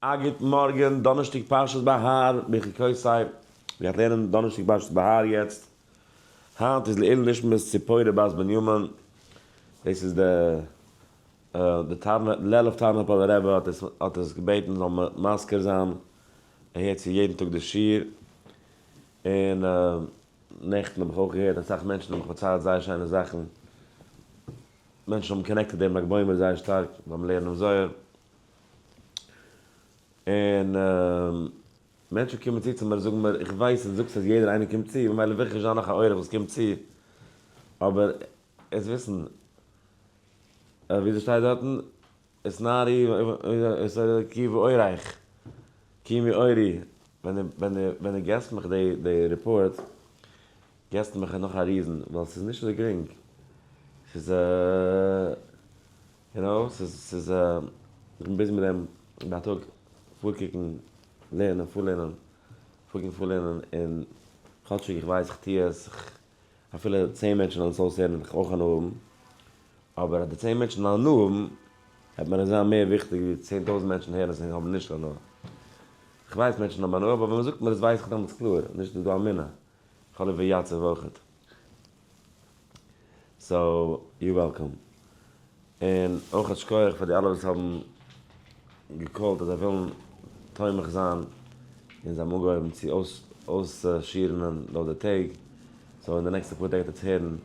א גוט מארגן, דאנערשטאג פרשת בהר, בחוקותי, מיר גייט לערנען דאנערשטאג פרשת בהר יעצט, היינט איז לעילוי נשמת ציפורה בת בנימין, דאס איז די די טארנא לעלוב טארנאפאלער רבי האט עס האט עס געבעטן זאל מען מזכיר זיין, ער הערט צו יעדן טאג די שיעור, און נעכטן האב איך אויך געהערט אסאך מענטשן האבן מיך פארציילט זייער שיינע זאכן, מענטשן האבן connected דעם לג בעומר זייער שטארק ביים לערנען דעם זוהר. און מענטשן קומען צו צו מיר זאגן מיר, איך ווייס אז דו זאגסט אז יעדער איינער קומט צו, ממילא וויל איך נישט זיין נאך א אורח וואס קומט צו, אבער עס וויסן, וויאזוי שטייט דארטן, עס נארי כי ואורך, כי מאורי, ווען דו געסט מיך די report, געסטו מיך נאך א reason, ווייל ס'איז נישט אזוי גרינג, ס'איז. You know, ס'איז, ס'איז, איך בין busy מיט דעם בייטאג, פארקוקן, לערנען, פארלערנען, פארקוקן, פארלערנען, און כאטשיג איך ווייס איך טו עס, איך, אפילו 10 מענטשן וועלן עס אויסהערן וועל איך אויך הנאה האבן, אבער אז די 10 מענטשן וועלן הנאה האבן, וועט מיר עס זיין מער וויכטיג ווי 10,000 מענטשן הערן עס און האבן נישט הנאה. איך ווייס מענטשן האבן הנאה, אבער ווען מ'זאגט מיר עס ווייס איך דעמאלטס קלאר, נישט איז דא א מינע, איך האב ליב ויצב אויכעט. So, you welcome. און אויך א שכוח פאר די אלע וואס האבן גע call ט אז זיי ווילן תומך זיין, און זיי האבן אנגעהויבן צו אויסשירענען לויט די טעג, so אין די נעקסטע פאר טעג וועט עטס הערן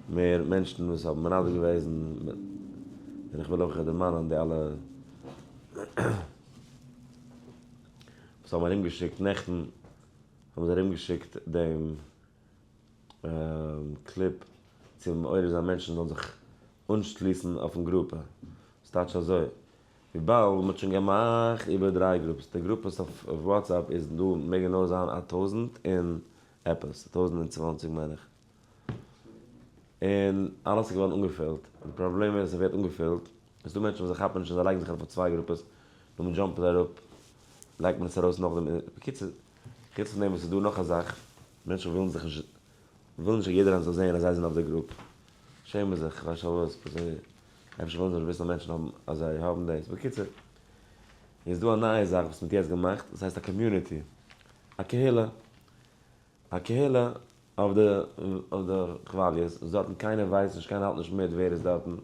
מער מענטשן וואס האבן מנדב געוועזן, און איך וויל אויך דערמאנען די אלע וואס האבן ארומגעשיקט נעכטן האבן זיי ארומגעשיקט דעם clip צו מעורר זיין מענטשן זאלן זיך אנשליסן אויפן גרופע. ס'טייטש אזוי, וויבאלד מ'האט שוין געמאכט איבער דריי גרופעס, די גרופעס אויף WhatsApp איז דא מעגן נאר זיין א טויזנט און עפעס, 1020 מיין איך. און אלעס איז געווארן אנגעפילט. די פראבלעם איז ס'ווערט אנגעפילט, עס איז דא מענטשן וואס זיי כאפן נישט און זיי לייגן זיך ארויף אויף צוויי גרופעס, נאכדעם jump ן זיי אראפ, לייגט מען עס ארויס נאכדעם. בקיצור, חוץ פון דעם וואס איז דא נאך א זאך, מענטשן ווילן זיך נישט, ווילן נישט אז יעדער איינער זאל זען אז זיי זענען אויף די group. שעמען זיך, איך ווייס נישט פארוואס, אפשר ווילן זיי נישט וויסן אז מענטשן האבן, אז זיי האבן דאס. בקיצור, איז דא א נייע זאך וואס מ'האט יעצט געמאכט, דאס הייסט א community, א קהילה, א קהילה אויף די אויף די כוואליעס, וואס דארטן קיינער ווייסט נישט, קיינער האלט נישט מיט ווער איז דארטן,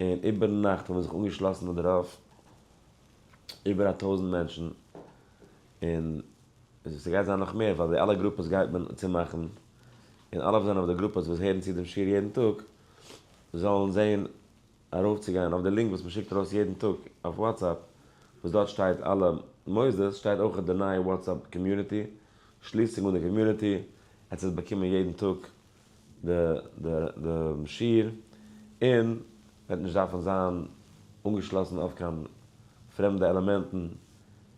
און איבערן נאכט האבן זיך אנגעשלאסן דערויף איבער א טויזנט מענטשן, און ס'גייט זיין נאך מער, ווייל די אלע גרופעס גייט מען צומאכן, און אלע וואס זענען אויף די גרופעס וואס הערן צו דעם שיעור יעדן טאג, זאלן זען ארויפצוגיין אויף די link וואס מ'שיקט ארויס יעדן טאג אויף WhatsApp, וואס דארט שטייט אלע מוסדות, שטייט אויך די נייע WhatsApp community, שליסט זיך אן די community, עטס וועט באקומען יעדן טאג די שיעור, און וועט נישט דארפן זיין אנגעשלאסן אויף קיין פרעמדע עלעמענטן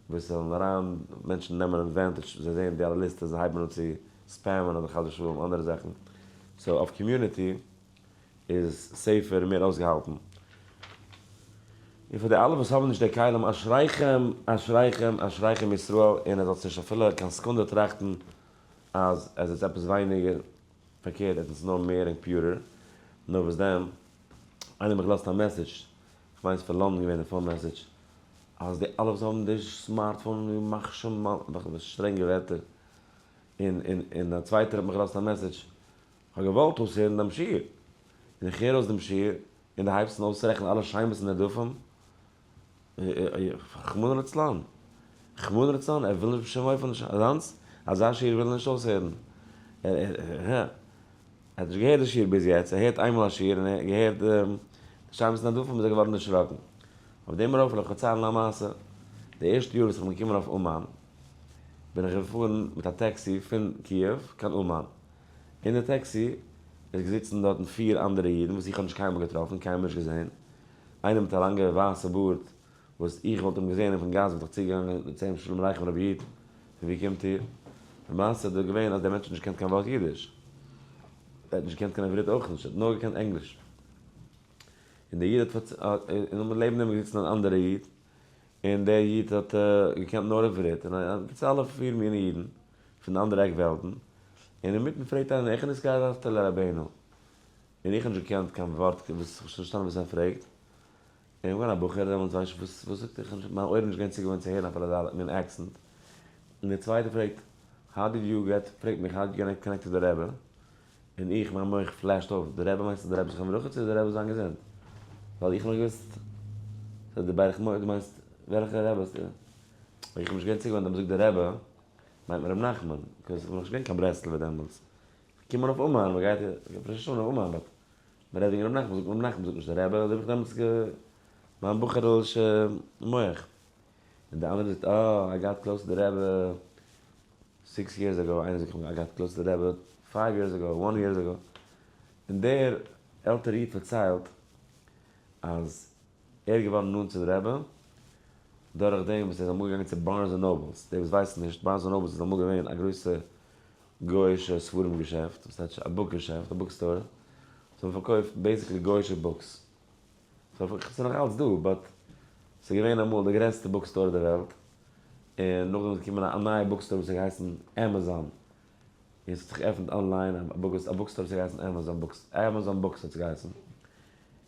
וואס זאלן אריין, מענטשן נעמען advantage, זיי זעען די אלע ליסטעס, זיי הייבן אן צו spam ען אדער חס ושלום אנדערע זאכן, so אויף community איז safer און מער אויסגעהאלטן. און פאר די אלע וואס האבן נישט די כלים, אשריכם אשריכם אשריכם ישראל, און עס זאלטס נישט אפילו קיין סעקונדע טראכטן אז עס איז עפעס ווייניגער, פארקערט עס איז נאר מער און purer, נאר וואס דען, איינער האט מיך געלאזט א message, כ'מיין ס'איז פון לאנדאן געווען די phone message, אז די אלע וואס האבן די smartphone ימח שמם, שטרענגע ווערטער, און און און א צווייטער האט מיך געלאזט א message, כ'האב געוואלט אויסהערן דעם שיעור, און איך הער אויס דעם שיעור, און דו הייבסט אן אויסצורעכענען אלע שמות און נרדפים, רחמנא לצלן, רחמנא לצלן, ער וויל נישט בשום אופן נישט אזאנס, אזא שיעור וויל ער נישט אויסהערן, ער האט נישט געהערט די שיעור ביז יעצט, ער הערט איינמאל א שיעור און ער האט געהערט די שמות נרדפים איז ער געווארן דערשראקן. אויף דעם ארויף וועל איך פארציילן א מעשה, די ערשטע יאר וואס איך בין געקומען אויף אומאן, בין איך געפארן מיט א טעקסי פון קיעוו קיין אומאן, אין די טעקסי איז געזיצן דארטן פיר אנדערע אידן וואס איך האב נישט קיינמאל געטראפן, קיינמאל נישט געזען, איינער מיט א לאנגע ווייסע בארד וואס איך וואלט אים געזען אויפן גאס וואלט איך צוגעגאנגען צו אים שלום עליכם רבי איד, פון ווי קומט איר? די מעשה איז דא געווען אז דער מענטש האט נישט געקענט קיין ווארט אידיש, ער האט נישט געקענט קיין עברית אויך נישט, ער האט נאר געקענט ענגליש. און דער איד האט פארציילט, און לעבן אים איז געזיצן אן אנדערע איד, און דער איד האט געקענט נאר עברית, און בקיצור אלע פיר מיני אידן פון די אנדערע עק וועלטן, און אינמיטן פרעגט איינער איך נתקרבת לרבינו, און איך האב נישט געקענט קיין ווארט, וואס איך האב נישט פארשטאנען וואס ער פרעגט. איך בין געווען א בחור דעמאלטס ווייס נישט וואס וואס זאגט ער, מיין אויערן נישט געווען צוגעוואוינט צו הערן אפילו די מין accent, און דער צווייטער פרעגט how did you get, פרעגט מיך how did you get connected to די רבי, און איך מיין מח flash ט אויף, די רבי מיינסטו די רבי זכרונו לברכה צו די רבי זיין געזונט? ווייל איך האב נאך געוואוסט ס'איז די ברך משה, דו מיינסט וועלכע רבי האסטו? ווייל איך בין נישט געווען צוגעוואוינט אז מ'זאגט די רבי מיינט מען רבי נחמן, because איך בין נאך נישט געווען קיין ברסלב'ער דעמאלטס, קומען אויף אומאן, מ'גייט ראש השנה אויף אומאן, but מ'רעדט וועגן רבי נחמן, זאגט מען רבי נחמן, זאגט נישט די רבי, אזוי האב איך דעמאלטס גע מיין בחור'לשע מח. און די אנדערע זאגט אה, I got close to די רבי six years ago, איינער זאגט I got close to די רבי five years ago, one years ago, און דער עלטערע איד פארציילט אז ער איז געווארן נאנט צו די רבי דורך דעם וואס ער איז אמאל געגאנגען צו Barnes and Nobles, די וואס ווייסן נישט, Barnes and Nobles איז אמאל געווען א גרויסע גוי'אישע ספרים געשעפט, וואס טייטש א book געשעפט, א book store, זיי האבן פארקויפט basically גוי'אישע books, ס'איז נאך אלץ דא, but ס'איז געווען אמאל די גרעסטע book store אין די וועלט, און נאכדעם איז געקומען א נייע book store וואס האט געהייסן Amazon, און ס'האט זיך געעפנט online א book store וואס האט געהייסן Amazon Books, Amazon Books האט עס געהייסן,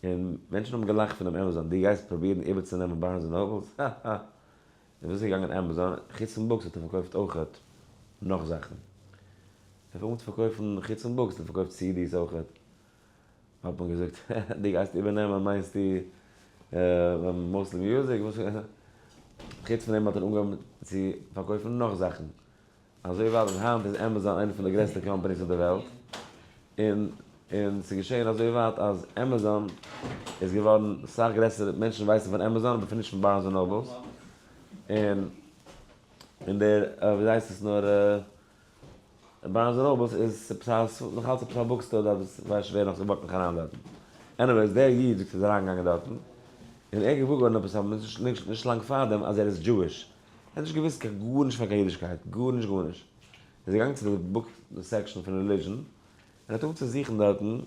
און מענטשן האבן געלאכט פון דעם Amazon, דו גייסט פרובירן איבערצונעמען Barnes and Nobles? הא הא. און וואס איז געגאנגען Amazon, חוץ פון books האט ער פארקויפט אויכעט נאך זאכן. ער האט אנגעהויבן צו פארקויפן חוץ פון books האט ער פארקויפט CDs אויכעט. האט מען געזאגט, דו גייסט איבערנעמען מיינסטו mostly music? חוץ פון דעם האט ער אנגעהויבן צו פארקויפן נאך זאכן. אזוי ווייט אז היינט איז Amazon איינע פון די גרעסטע companies אויף די וועלט, און און ס'איז געשען אזוי ווייט אז Amazon איז געווארן סאך גרעסער, מענטשן ווייסן פון Amazon אבער פון נישט פון Barnes and Nobles, און און דער ווי הייסט עס נאר Barnes and Nobles איז עפעס א נאך אלץ עפעס א book store דארט וואס כ'ווייס נישט ווער נאך ס'וואקט נאך אריין דארטן, anyways דער איד זאגט איז אריינגעגאנגען דארטן און ער איז געוואר געווארן עפעס א נישט לאנג פארדעם אז ער איז Jewish, ער האט נישט געוואוסט קיין גארנישט פון קיין אידישקייט, גארנישט גארנישט. ער איז געגאנגען צו די book section פון religion, און ער האט אנגעהויבן צו זוכן דארטן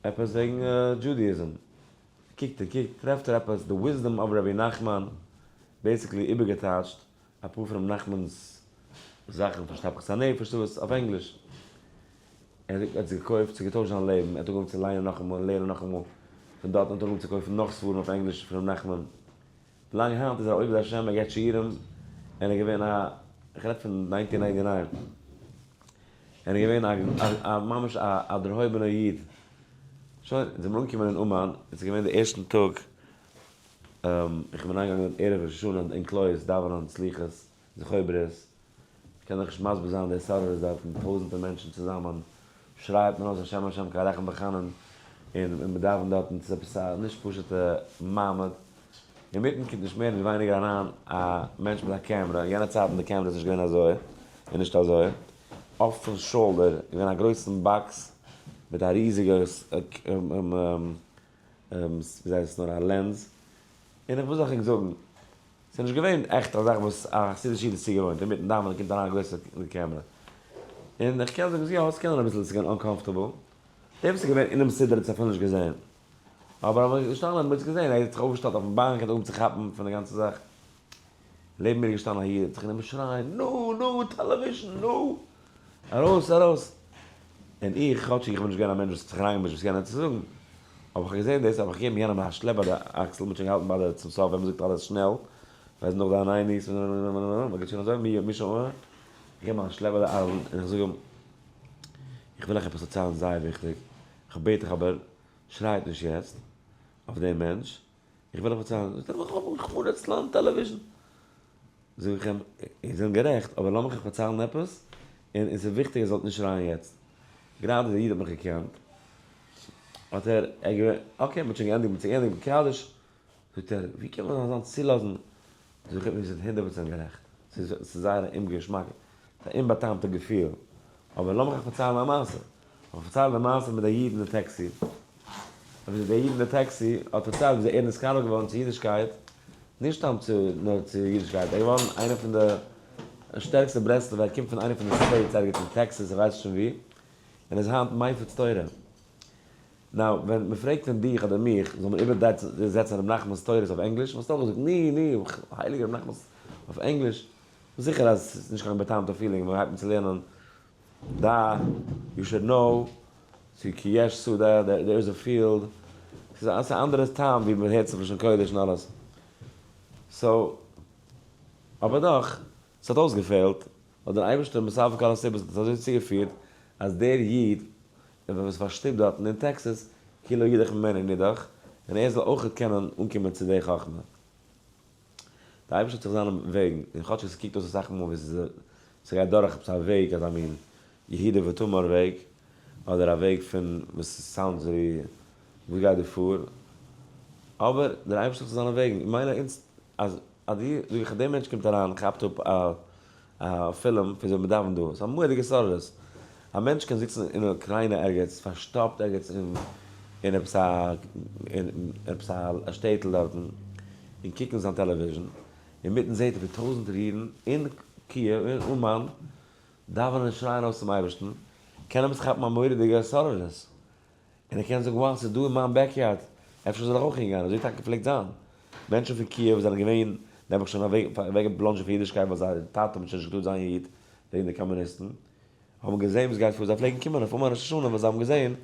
עפעס וועגן Judaism. קוקט און קוקט, טרעפט ער עפעס The Wisdom of רבי נחמן, basically איבערגעטייטשט אפאר פון רבי נחמנ'ס זאכן פון השתפכות הנפש וואס אויף ענגליש. ער האט עס געקויפט, ס'האט געטוישט זיין לעבן, ער האט אנגעהויבן צו ליינען נאכאמאל און לערנען נאכאמאל, פון דארטן האט ער אנגעהויבן צו קויפן נאך ספרים אויף ענגליש פון רבי נחמן. לאנג היינט איז ער א עובד השם ער געבט שיעורים און ער איז געווען א, איך רעד פון nineteen ninety nine, ער איז געווען א ממש א דערהויבענער איד, שוין אונז זעמיר אנגעקומען אין אומאן, און ס'איז געווען די ערשטן טאג, איך בין אריינגעגאנגען ערב ראש השנה אין קלויז דאווענען סליחות זכור ברית, כ'קען דאך נישט מסביר זיין די סארא דארטן, טויזענטער מענטשן צוזאמען, שרייט מען אויס השם השם קל רחום וחנון, און מ'דאווענט דארטן, ס'איז עפעס א נישט פשוט'ע מעמד, אינמיטן קומט נישט מער נישט ווייניגער אריין א מענטש מיט א קעמרע, אין יענע צייטן די קעמרע איז נישט געווען אזוי און נישט אזוי, אויפן shoulder געווען א גרויסן box מיט א ריזיגע ווי הייסט עס נאר א lens, און איך וואס זאל איך ענק זאגן, ס'איז נישט געווען עכט א זאך וואס א חסידישע איד איז צוגעוואוינט, אינמיטן דאווענען קומט אריין א גרויסע קעמרע, און איך קען זאגן יא, ס'קען זיין אביסל ס'איז געווען uncomfortable, דער וואס איז געווען אינעם סידור האט עס אפילו נישט געזען, אבער אז מ'איז געשטאנען האט מען עס געזען, ער האט זיך אויפגעשטעלט אויפן באנק, ער האט אנגעהויבן צו כאפן פון די גאנצע זאך, לעבן מיר איז געשטאנען א איד, האט זיך גענומען שרייען, נו! נו! television! נו! ארויס! ארויס! און איך, כאטשיג איך בין נישט געווען א מענטש וואס האט זיך אריינגעמישט וואס יענער האט צו זאגן, אבער איך האב געזען דאס, האב איך געגעבן יענעם א שלעפ ביי די אקסל, מ'האט שוין געהאלטן ביי די צום סוף ווען מ'זאגט אלעס שנעל, ווייסט נאך די עניני'ס, מ'גייט שוין אזוי, מי מי שאומר, איך געב אים א שלעפ ביי די ארעם און איך זאג אים, איך וויל אייך עפעס דערציילן זייער וויכטיג, איך בעט דיך אבער, שרייט נישט יעצט אויף דעם מענטש, איך וויל אייך פארציילן, זאגט ער, איך האב רחמנא ליצלן television. זאג איך אים, איר זענט גערעכט, אבער לאמיך אייך פארציילן עפעס, און עס איז וויכטיג איר זאלט נישט שרייען יעצט. גראדע דער איד האט מיך געקענט, האט ער, ער געווען, okay, מען האט שוין געענדיגט, מען האט זיך געענדיגט מיט קדיש, זאגט ער, ווי קען מען אזאנס צולאזן? זאג איך אים, איר זענט הונדערט פראצענט גערעכט, ס'איז זייער א אומגעשמאק, ס'איז א אומבא'טעמ'טע געפיל, אבער לאמיך אייך פארציילן א מעשה. איך פארצייל די מעשה מיט די איד אין די טעקסי. וויאזוי דער איד אין די טעקסי האט פארציילט וויאזוי ער איז נתקרב געווארן צו אידישקייט, נישט סתם צו נאר צו אידישקייט, ער איז געווארן איינער פון די שטערקסטע ברסלב'ער, ער קומט פון איינע פון די states ערגעץ אין טעקסעס איך ווייס נישט פון וואו, און איז היינט מפיץ תורה. now ווען מען פרעגט פון דיך אדער מיך זאל מען איבערזעצן ר' נחמנ'ס תורות אויף ענגליש, וואלסטו אויך געזאגט ני ני, הייליגער ר' נחמנ'ס אויף ענגליש. זיכער אז ס'איז נישט קיין בא'טעמ'טע feeling ווען מ'הייבט אן צו לערנען דע, you should know, צו כי יש שדה, there is a field. ס'איז א אנדערע טעם ווי מען הערט זיך לשון קודש און אלעס. So, אבער דאך, ס'האט אויסגעפעלט, האט דער אייבערשטער מסבב כל הסיבות האט עס אזוי צוגעפירט אז דער איד וואס איז פארשטופט דארטן אין טעקסעס, כאילו ידח ממנו נידח, און ער זאל אויכעט קענען אנקומען צו די חכמה. דער אייבערשטער האט זיך זיינע וועגן, און כאטש עס קוקט אויס אסאך מאל ווי ס'גייט דורך עפעס א וועג, אזא מין יהודה ותמר וועג, אדער א וועג פון וואס עס sound ווי וואס גייט דא פאר, אבער דער אייבערשטער האט זיך זיינע וועגן, און מיינע אונז אז אז די, זאג איך אז דער מענטש קומט אריין כאפט אפ א א פילם פון וויאזוי מ'דאווענט דא, ס'איז א מורא'דיגע סארס, א מענטש קען זיצן אין אוקריינע ערגעץ, פארשטאפט ערגעץ אין אין עפעס א אין עפעס א שטעטל דארטן, און קוקן זיין television, אינמיטן זעט ער ווי טויזענטער אידן אין קיעוו אין אומאן דאווענען און שרייען אויס צום אייבערשטן, קען אים עס כאפן א מורא'דיגע התעוררות, און ער קען זאגן wow ס'איז דא אין מיין backyard, אפשר זאל איך אויך הינגיין, אזוי טאקע פלעגט זיין, מענטשן פון קיעוו זענען געווען נעבעך שוין אוועקגעבלאנדזשעט פון אידישקייט ווייל זייער טאטע האט שוין נישט געטארט זיין איד וועגן די קאמוניסטן, האבן געזען וואס גייט פאר, זיי פלעגן קומען אויף אומאן ראש השנה ווייל זיי האבן געזען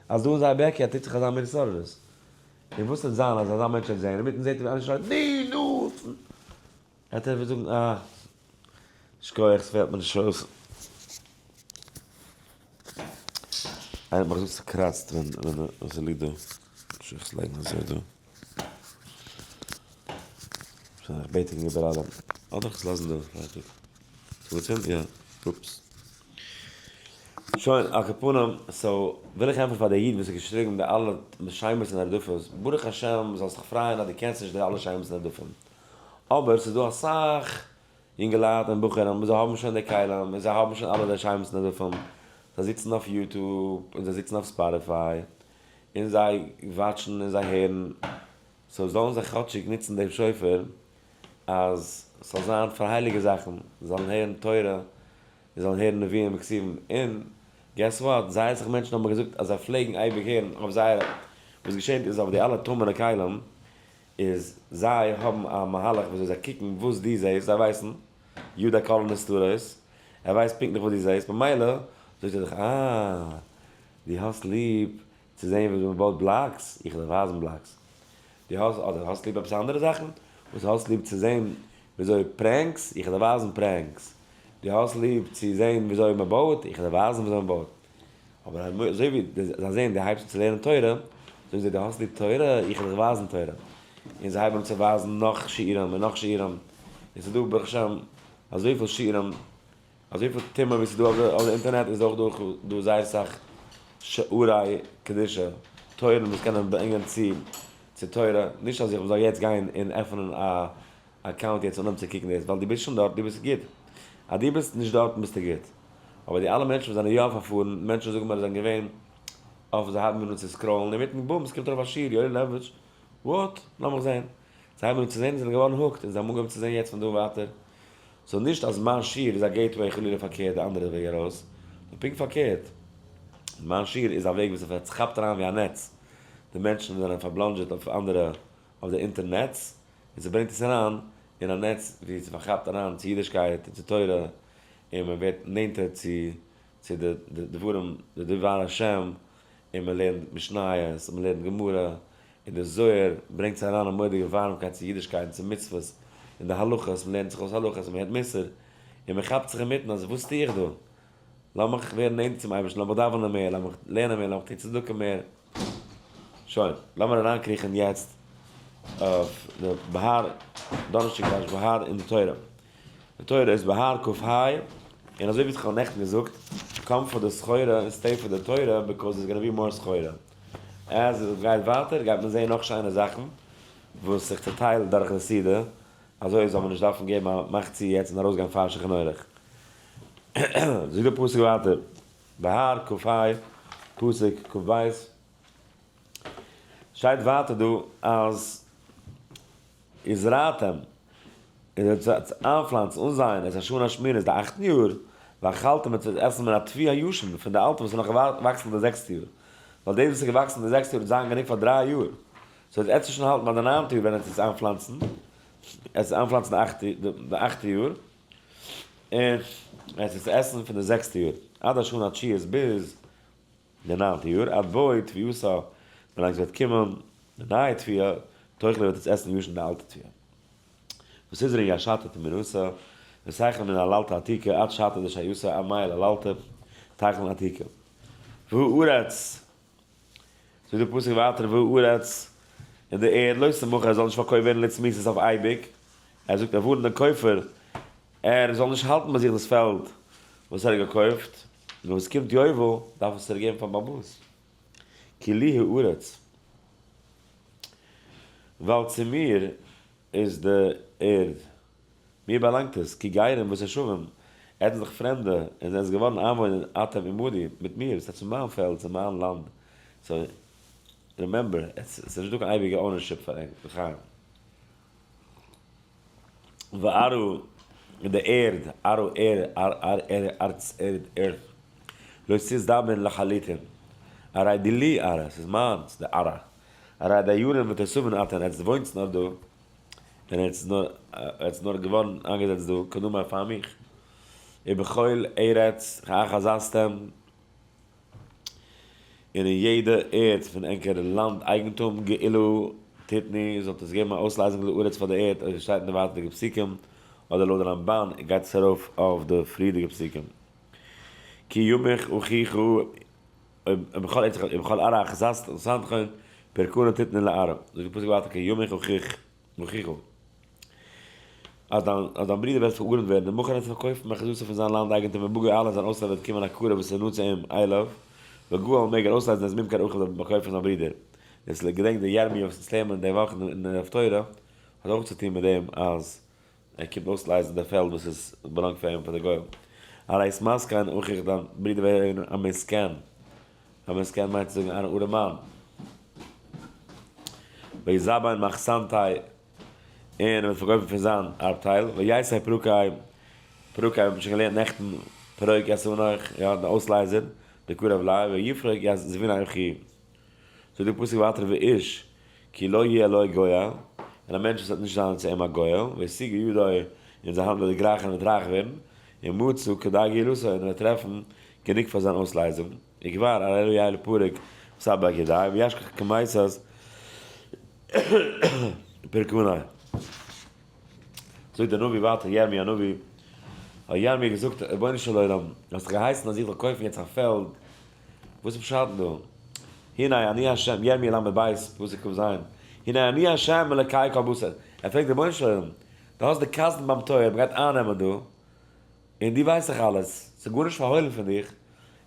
אז דא אין זייער backyard טוט זיך אזא מין התעוררות, און וואס וועט זיין אז אזא מענטש וועט זען, אינמיטן זעט ער ווי איינער שרייט נו נו! וועט ער זאגן אה, שכוח ס'פעלט מיר נישט אויס. איינער האט מיך געזאגט ס'קראצט ווען ווען ס'ליגט דא. אפשר איך עס לייגן אזוי דא. שוין איך בעט ענק איבער אלעם. אדער איך עס לאזן דא פארטיג. ס'געצינדט? יא. אופס. שוין, על כל פנים, so וויל איך ענטפערן פאר די איד וואס האט געשריגן די אלע שמות און הרדפות, ברוך השם זאלסט דיך פרייען אז דו קענסט נישט די אלע שמות און הרדפים. אבער ס'איז דא אסאך יונגעלייט און בחורים וואס זיי האבן שוין די כלים און זיי האבן שוין אלע די שמות און הרדפים, זיי זיצן אויף YouTube און זיי זיצן אויף Spotify און זיי watch ן און זיי הערן, so זאלן זיי כאטשיג נוצן דעם שופר אז ס'זאל זיין פאר הייליגע זאכן, זיי זאלן הערן תורה און זאלן הערן נביאים וכתובים, און guess what, זייער אסאך מענטשן האבן מיר געזאגט אז זיי פלעגן אייביג הערן אויף זייערע, וואס געשענט איז אויף די אלע טמא'נע כלים איז זיי האבן א מהלך וויאזוי זיי קוקן וואס דו זעסט, זיי ווייסן, יודע כל הנסתרות, ער ווייסט פונקטליך וואס דו זעסט, ממילא זאגט ער דיך אה, דו האסט ליב צו זען וויאזוי מען בויט blocks, איך וועל דיך ווייזן blocks. דו האסט, אדער האסט ליב עפעס אנדערע זאכן, וואס האסט ליב צו זען וויאזוי pranks, איך וועל דיר ווייזן pranks. דו האסט ליב צו זען וויאזוי מען בויט, איך וועל דיר ווייזן וויאזוי מען בויט. אבער אזוי ווי זיי זעען דו הייבסט אן צו לערנען תורה, זאגן זיי דו האסט ליב תורה, איך וועל דיך ווייזן תורה. און זיי הייבן אן צו ווייזן נאך שיעורים און נאך שיעורים, און ס'איז דא ברוך השם אזויפיל שיעורים, אזויפיל טומאה ווי ס'איז דא אויף די אינטערנעט איז אויך דא זייער אסאך שערי קדושה, טויערן וואס קענען ברענגען צו צו תורה, נישט אז איך זאל יעצט גיין און עפענען א account יעצט אנהויבן צו קוקן דאס, ווייל דו ביסט שוין דארט, דו ביסט גוט. אז דו ביסט נישט דארטן ביסטו גוט. אבער די אלע מענטשן וואס זענען יא פארפארן, מענטשן זאגן מיר זיי זענען געווען אויף, זיי הייבן אן צו scroll ן, אינמיטן בום, עס קומט ארויף א שיעור, יואלי לעבאוויטש, what? לאמיך זען. זיי הייבן אן צו זען און זענען געווארן hooked, און זיי האבן אנגעהויבן צו זען יעצט פון דא און ווייטער. so נישט אז מיין שיעור איז א gateway חלילה פארקערט די אנדערע וועג ארויס, נאר פונקט פארקערט. מיין שיעור איז א וועג וואס עס כאפט אריין ווי א נעץ די מענטשן וואס זענען פארבלאנדזשעט אויף אנדערע אויף די אינטערנעץ, און ס'ברענגט עס אריין אין א נעץ ווי ס'פארכאפט אריין צו אידישקייט און צו תורה, און מען ווערט נענטער צו צו די דברים די דבר השם, און מען לערנט משניות און מען לערנט גמרא, און די זוהר ברענגט זיי אריין א מורא'דיגע ווארעמקייט צו אידישקייט און צו מצוות און די הלכות, מען לערנט זיך אויס הלכות און מען הערט מוסר, און מען כאפט זיך אינמיטן אז וואס טו איך דא? לאמיך ווערן נענטער צום אייבערשטן, לאמיך דאווענען מער, לאמיך לערנען מער, לאמיך טון צדקה מער. שוין, לאמיר אריינקריכן יעצט אויף די בהר, דאנערשטאג פרשת בהר אין די תורה. די תורה איז בהר כ ה, און אזוי ווי איך האב נעכטן געזאגט, come פאר די סחורה און stay פאר די תורה, because there's gonna be more סחורה. אז עס גייט ווייטער גייט מען זען נאך שיינע זאכן וואס זיך צעטיילט דורך די סעודה, אזוי זאל מען נישט דארפן געבן א מאך צו יעצט און ארויסגיין פאר שולחן עורך. זאגט דער פסוק ווייטער, בהר כ ה, פסוק כ ב, שטייט ווייטער דא אז וזרעתם, און זיי וועט איינפלאנצן, אנזייען, את השנה השמינית, די אכטן יאר, ואכלתם און וועט עסן מן התבואה הישן, פון די אלטע וואס איז נאך געוואקסן די זעקסטע יאר, ווייל דאס וואס איז געוואקסן די זעקסטע יאר וועט זיין גענוג פאר דריי יאר, so וועט עטס שוין האלטן ביי די ניינטע יאר ווען עטס וועט איינפלאנצן, עטס איינפלאנצן די אכטע יאר, און עטס וועט עסן פון די זעקסטע יאר, עד השנה התשיעית ביז די ניינטע יאר, עד בוא תבואתה, ווילאנג עס וועט קומען. די נייע תבואה, תאכלו וועט עטס עסן ישן די אלטע תבואה. וואס איז ר' ישעתא תמינותא, ושכל מן הללתא עתיקא עד שעתא דשעיותא עד מייל הללתא תיכלן עתיקא. והוא ארץ, זאגט דער פסוק ווייטער והוא ארץ, און די ערד לא תמכר זאל נישט פארקויפט ווערן לצמיתות אויף אייביג, ער זאגט ער ווארנט דעם קויפער ער זאל נישט האלטן ביי זיך דאס פעלד וואס ער האט געקויפט, נאר ווען עס קומט יובל דארף עס צוריק געבן פארן בעל הבית. כי לי הארץ, ווייל צו מיר איז די ערד, מיר באלאנגט עס, כי גרים ותושבים, עטס זענט דאך פרעמדע, און זענטס געווארן איינוואוינער אתם עמדי, מיט מיר, ס'איז מיין פעלד, ס'איז מיין לאנד, so remember, עס איז נישטא קיין אייביגע ownership פאר ענק, לחיים. וארו, די ערד, ארו ערד, אר ערד, ארץ ערד, earth, לא תזדמן לחליטין, הרי דילי ארעא, ס'איז מיינס, די ארעא, הרי דיירים ותושבין אתן, עטס וואוינטס נאר דא, און עטס נאר, עטס נאר געווארן איינגעזעצט דא, קדמי פאר מיך, ובכל ארץ אחזתתם, און אין יעדע ערד פון ענקער לאנד אייגנטום, גאולה תתנו, זאלט עס געבן א אויסלייזונג לארץ פאר די ערד, אזוי שטייט אין די ווייטערדיגע פסוקים, אדער לויט די רמבן גייט עס ארויף אויף די פריערדיגע פסוקים. כי ימוך אחיך ובכל ארצך ובכל ערי אחזתכם פרקונה תתנו לארעא. זאגט די פסוק ווייטער כי ימוך אחיך אחיך. אז דיין אז דיין ברודער וועט פארארעמט ווערן און מכר עס פארקויפן מאחזתו פון זיין לאנד אייגנטום ובגוי אל זיין אויסלייז וועט קומען א קרוב וואס איז נאנט צו אים אליו וגאל מעג ער אויסלייזן את ממכר אחיו דעם פארקויף פון זיין ברודער. דאס געדענק די ירמי' וואס אונז לערנען די וואך אין די הפטורה האט אויך צו טון מיט דעם אז ער קומט אויסלייזן די פעלד וואס עס באלאנגט פאר אים פאר די גוים. הרי את מסכן אחיך דיין ברודער וועט ווערן א מסכן. א מסכן מיינט צו זאגן אן ארעמאן. ויזבן מחסנתי און ער וועט פארקויפן פון זיין ארבטייל. ויסי פרקי פרקי האט מען שוין געלערנט נעכטן פרוק יסונך יא די אויסלייזער די קרוב לי ויפרוק יזביני אחי. זאגט די פסוק ווייטער ואיש כי לא יהיה לו גואל, און א מענטש וואס וועט נישט זיין צו אים א גואל, והשיגה ידו, און זיין האנט וועט דערגרייכן און וועט רייך ווערן, ומצא כדי גאולתו, און ער וועט טרעפן גענוג פאר זיין אויסלייזונג, וכבר הרי לא יהיה לפרק מסבק ידי, וישכח כמסת פרקוני. זאגט דער נביא ווייטער, ירמי' הנביא, האט ירמי' געזאגט, רבונו של עולם, האסט דאך געהייסן אז איך זאל קויפן יעצט א פעלד, וואס איז פשט דא? הנה אני ה', ירמי' ל' ב', פסוק כ ז, הנה אני ה' אלקי כל בשר, ער פרעגט רבונו של עולם, דו האסט די קאזין ביים טויער, מען גייט אייננעמען דא, און דו ווייסט דאך אלעס, ס'איז גארנישט פארהוילן פון דיך,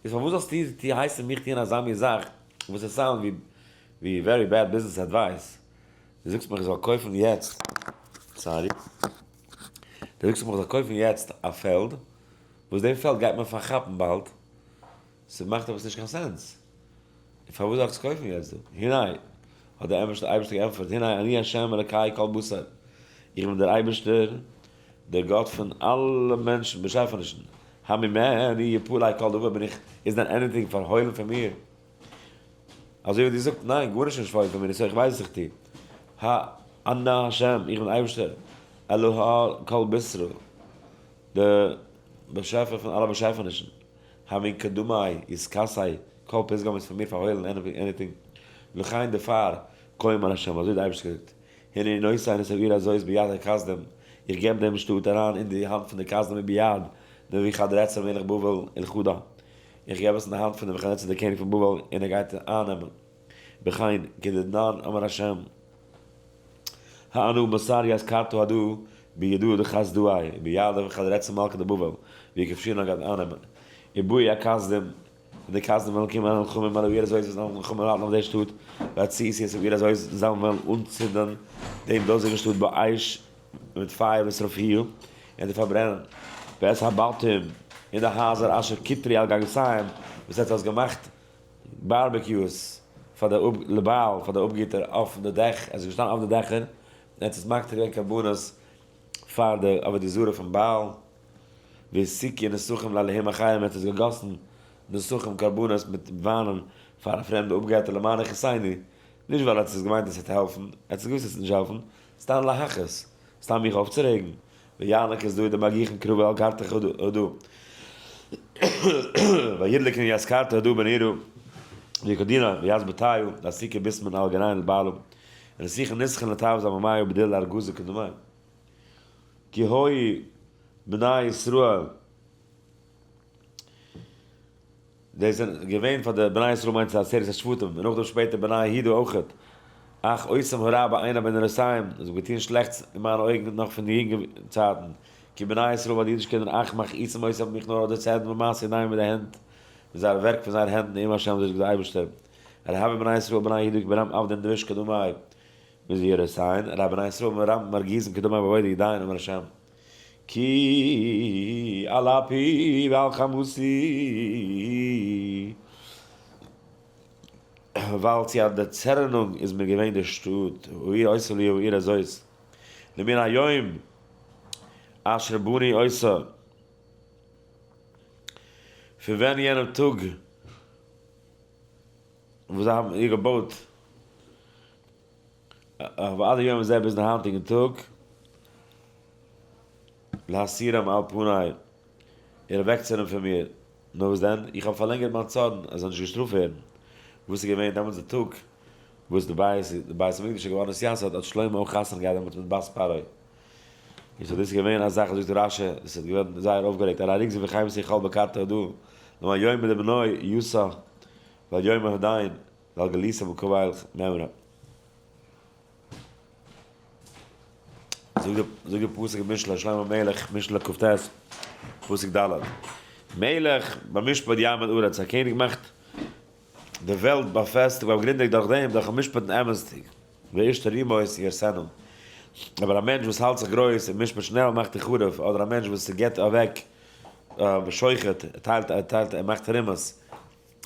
איז פארוואס זאלסטו הייסן מיך טון אזא מין זאך, וואס עס sound ווי very bad business advice, דו זאגסט מיך איך זאל קויפן יעצט, sorry, דו זאגסט מיך איך זאל קויפן יעצט א פעלד, וואס דעם פעלד גייט מען פארכאפן באלד, ס'מאכט עפעס נישט קיין sense. און פארוואס זאל איך עס קויפן יעצט דא? הנה, האט דער אייבערשטער געענטפערט, הנה אני ה' אלקי כל בשר, איך בין דער אייבערשטער, דער גאט פון אלע מענטשן, באשעפענישן, הממני יפלא כל דבר, בין איך, איז דען anything פארהוילן פון מיר? אזוי ווי דו זאגסט, ניין, גארנישט איז נישט פארהוילן פון מיר, so איך ווייס וואס איך טו. ה אנא ה', איך בין אייבערשטער, אלוה כל בשרו, דער באשעפער פון אלע באשעפענישן. המין קדמי יתכסה כל פתגם איז פון מיר פארהוילן anything לכן דערפאר כה אמר השם אזוי האט דער אייבערשטער געזאגט הנני נותן את העיר הזאת ביד הכשדים איך געב דעם שטאט אריין אין די האנט פון די כשדים וביד נבוכדרצר מלך בבל ולכדה איך געב עס אין די האנט פון נבוכדנצר דער קעניג פון בבל און ער גייט אייננעמען בכן כדתנן אמר השם האנא מסר יזכרתו הדא בידו דחסדאי וביד נבוכדרצר מלכא דבבל ויכבשונו גייט אייננעמען ובאו הכשדים און די כשדים וועלן קומען ונלחמים על העיר הזאת וואס מלחמה האלטן אויף דער שטאט והציתו את העיר הזאת זיי וועלן אנצינדן דעם דאזיגן שטאט באש מיט פייער ושרפוה און די פארברענען ואת הבתים און די הייזער אשר קטרו על גגותיהם וואס עטס האסט געמאכט barbecues פאר די לבעל פאר די אפגעטער אויף די דעך, עס איז געשטאנען אויף די דעכער, און עס איז מקטיר געווען קרבנות פאר די עבודה זרה פון בעל, והסיקו נסכים לאלהים אחרים, עס איז געגאסן נסכים קרבנות מיט וויינען פאר א פרעמדע אפגעטער למען הכעסני, נישט ווייל עס איז געמיינט עס וועט העלפן, עס איז געוואוסט עס וועט נישט העלפן, סתם להכעיס, סתם מיך אויפצורעגן, ויענק איז דא די מגיחים קרוב אל קרתך הדא, וידלקן יזכרתו הדא בנעירו, ויקדינא ויז בתיו, להסיקה ביסמן על גריין לבעלו. נסיכן נסכן לתאוות הממאי ובדיל להרגוזה כדומה. כי הוי בני ישראל, דאס זענען געווען פאר די בני ישראל מיינט עשרת השבטים, און נאכדעם שפעטער בני יהודה אויכעט. אך עושים הרע בעיני בנערותיהם, זיי האבן געטון שלעכטס אין מיינע אויגן נאך פון די יונגע צייטן. כי בני ישראל ווייל די אידישע קינדער אך מכעיסים אותי האבן מיך נאר דערצערנט במעשה ידיהם מיט די הענט, מיט זייערע ווערק פון זייערע הענט נאום השם אזוי זאגט דער אייבערשטער. הרהבו בני ישראל בני יהודה כי ברם עבדים דבש כדמי מזוירותיהן, הרהב בני ישראל ברם מרגיזים כדמי בעבודה ידיהן אמר השם. כי על אפי ועל חמתי, ווייל צו א דערצערענונג איז מיר געווען די שטאט, העיר היתה לי העיר הזאת, למן היום אשר בנו אותה, פון ווען יענעם טאג וואס זיי האבן איר געבויט, ועד היום הזה ביזן היינטיגן טאג, להסירם על פני, איר אוועקצונעמען פון מיר, נאר וואס דען, איך האב פארלענגערט מיין צארן, ער זאל נישט געשטראפט ווערן. וואס איז געווען דעמאלטס די טאג וואס די בית די בית המקדש איז געווארן נתייסד, האט שלמה אויך חתונה געהאט דעמאלטס מיט בת פרעה. איז דאס געווען א זאך, זאגט רשי, דאס האט געווען זייער אויפגערעגט, הרי רגזו וחיימסי כל בקתא דא, למען יאמר לבנו יוסא ואל יאמר הדיין, ועל גליסה בקוואיל נאמרה. זאגט די פסוק אין משלי, שלמה המלך, משלי כ"ט, פסוק ד', מלך במשפט יעמיד ארץ, א קעניג מאכט די וועלט באפעסטיגט, באגרינדיגט דורך דעם, דורכן משפט'ן אמת'דיג, ואיש תרומות ירסנו. אבער א מענטש וואס האלט זיך גרויס און משפט שנעל מאכט ער חרוב, אדער א מענטש וואס גיבט אוועק שוחד, ער טיילט, ער טיילט, ער מאכט תרומות,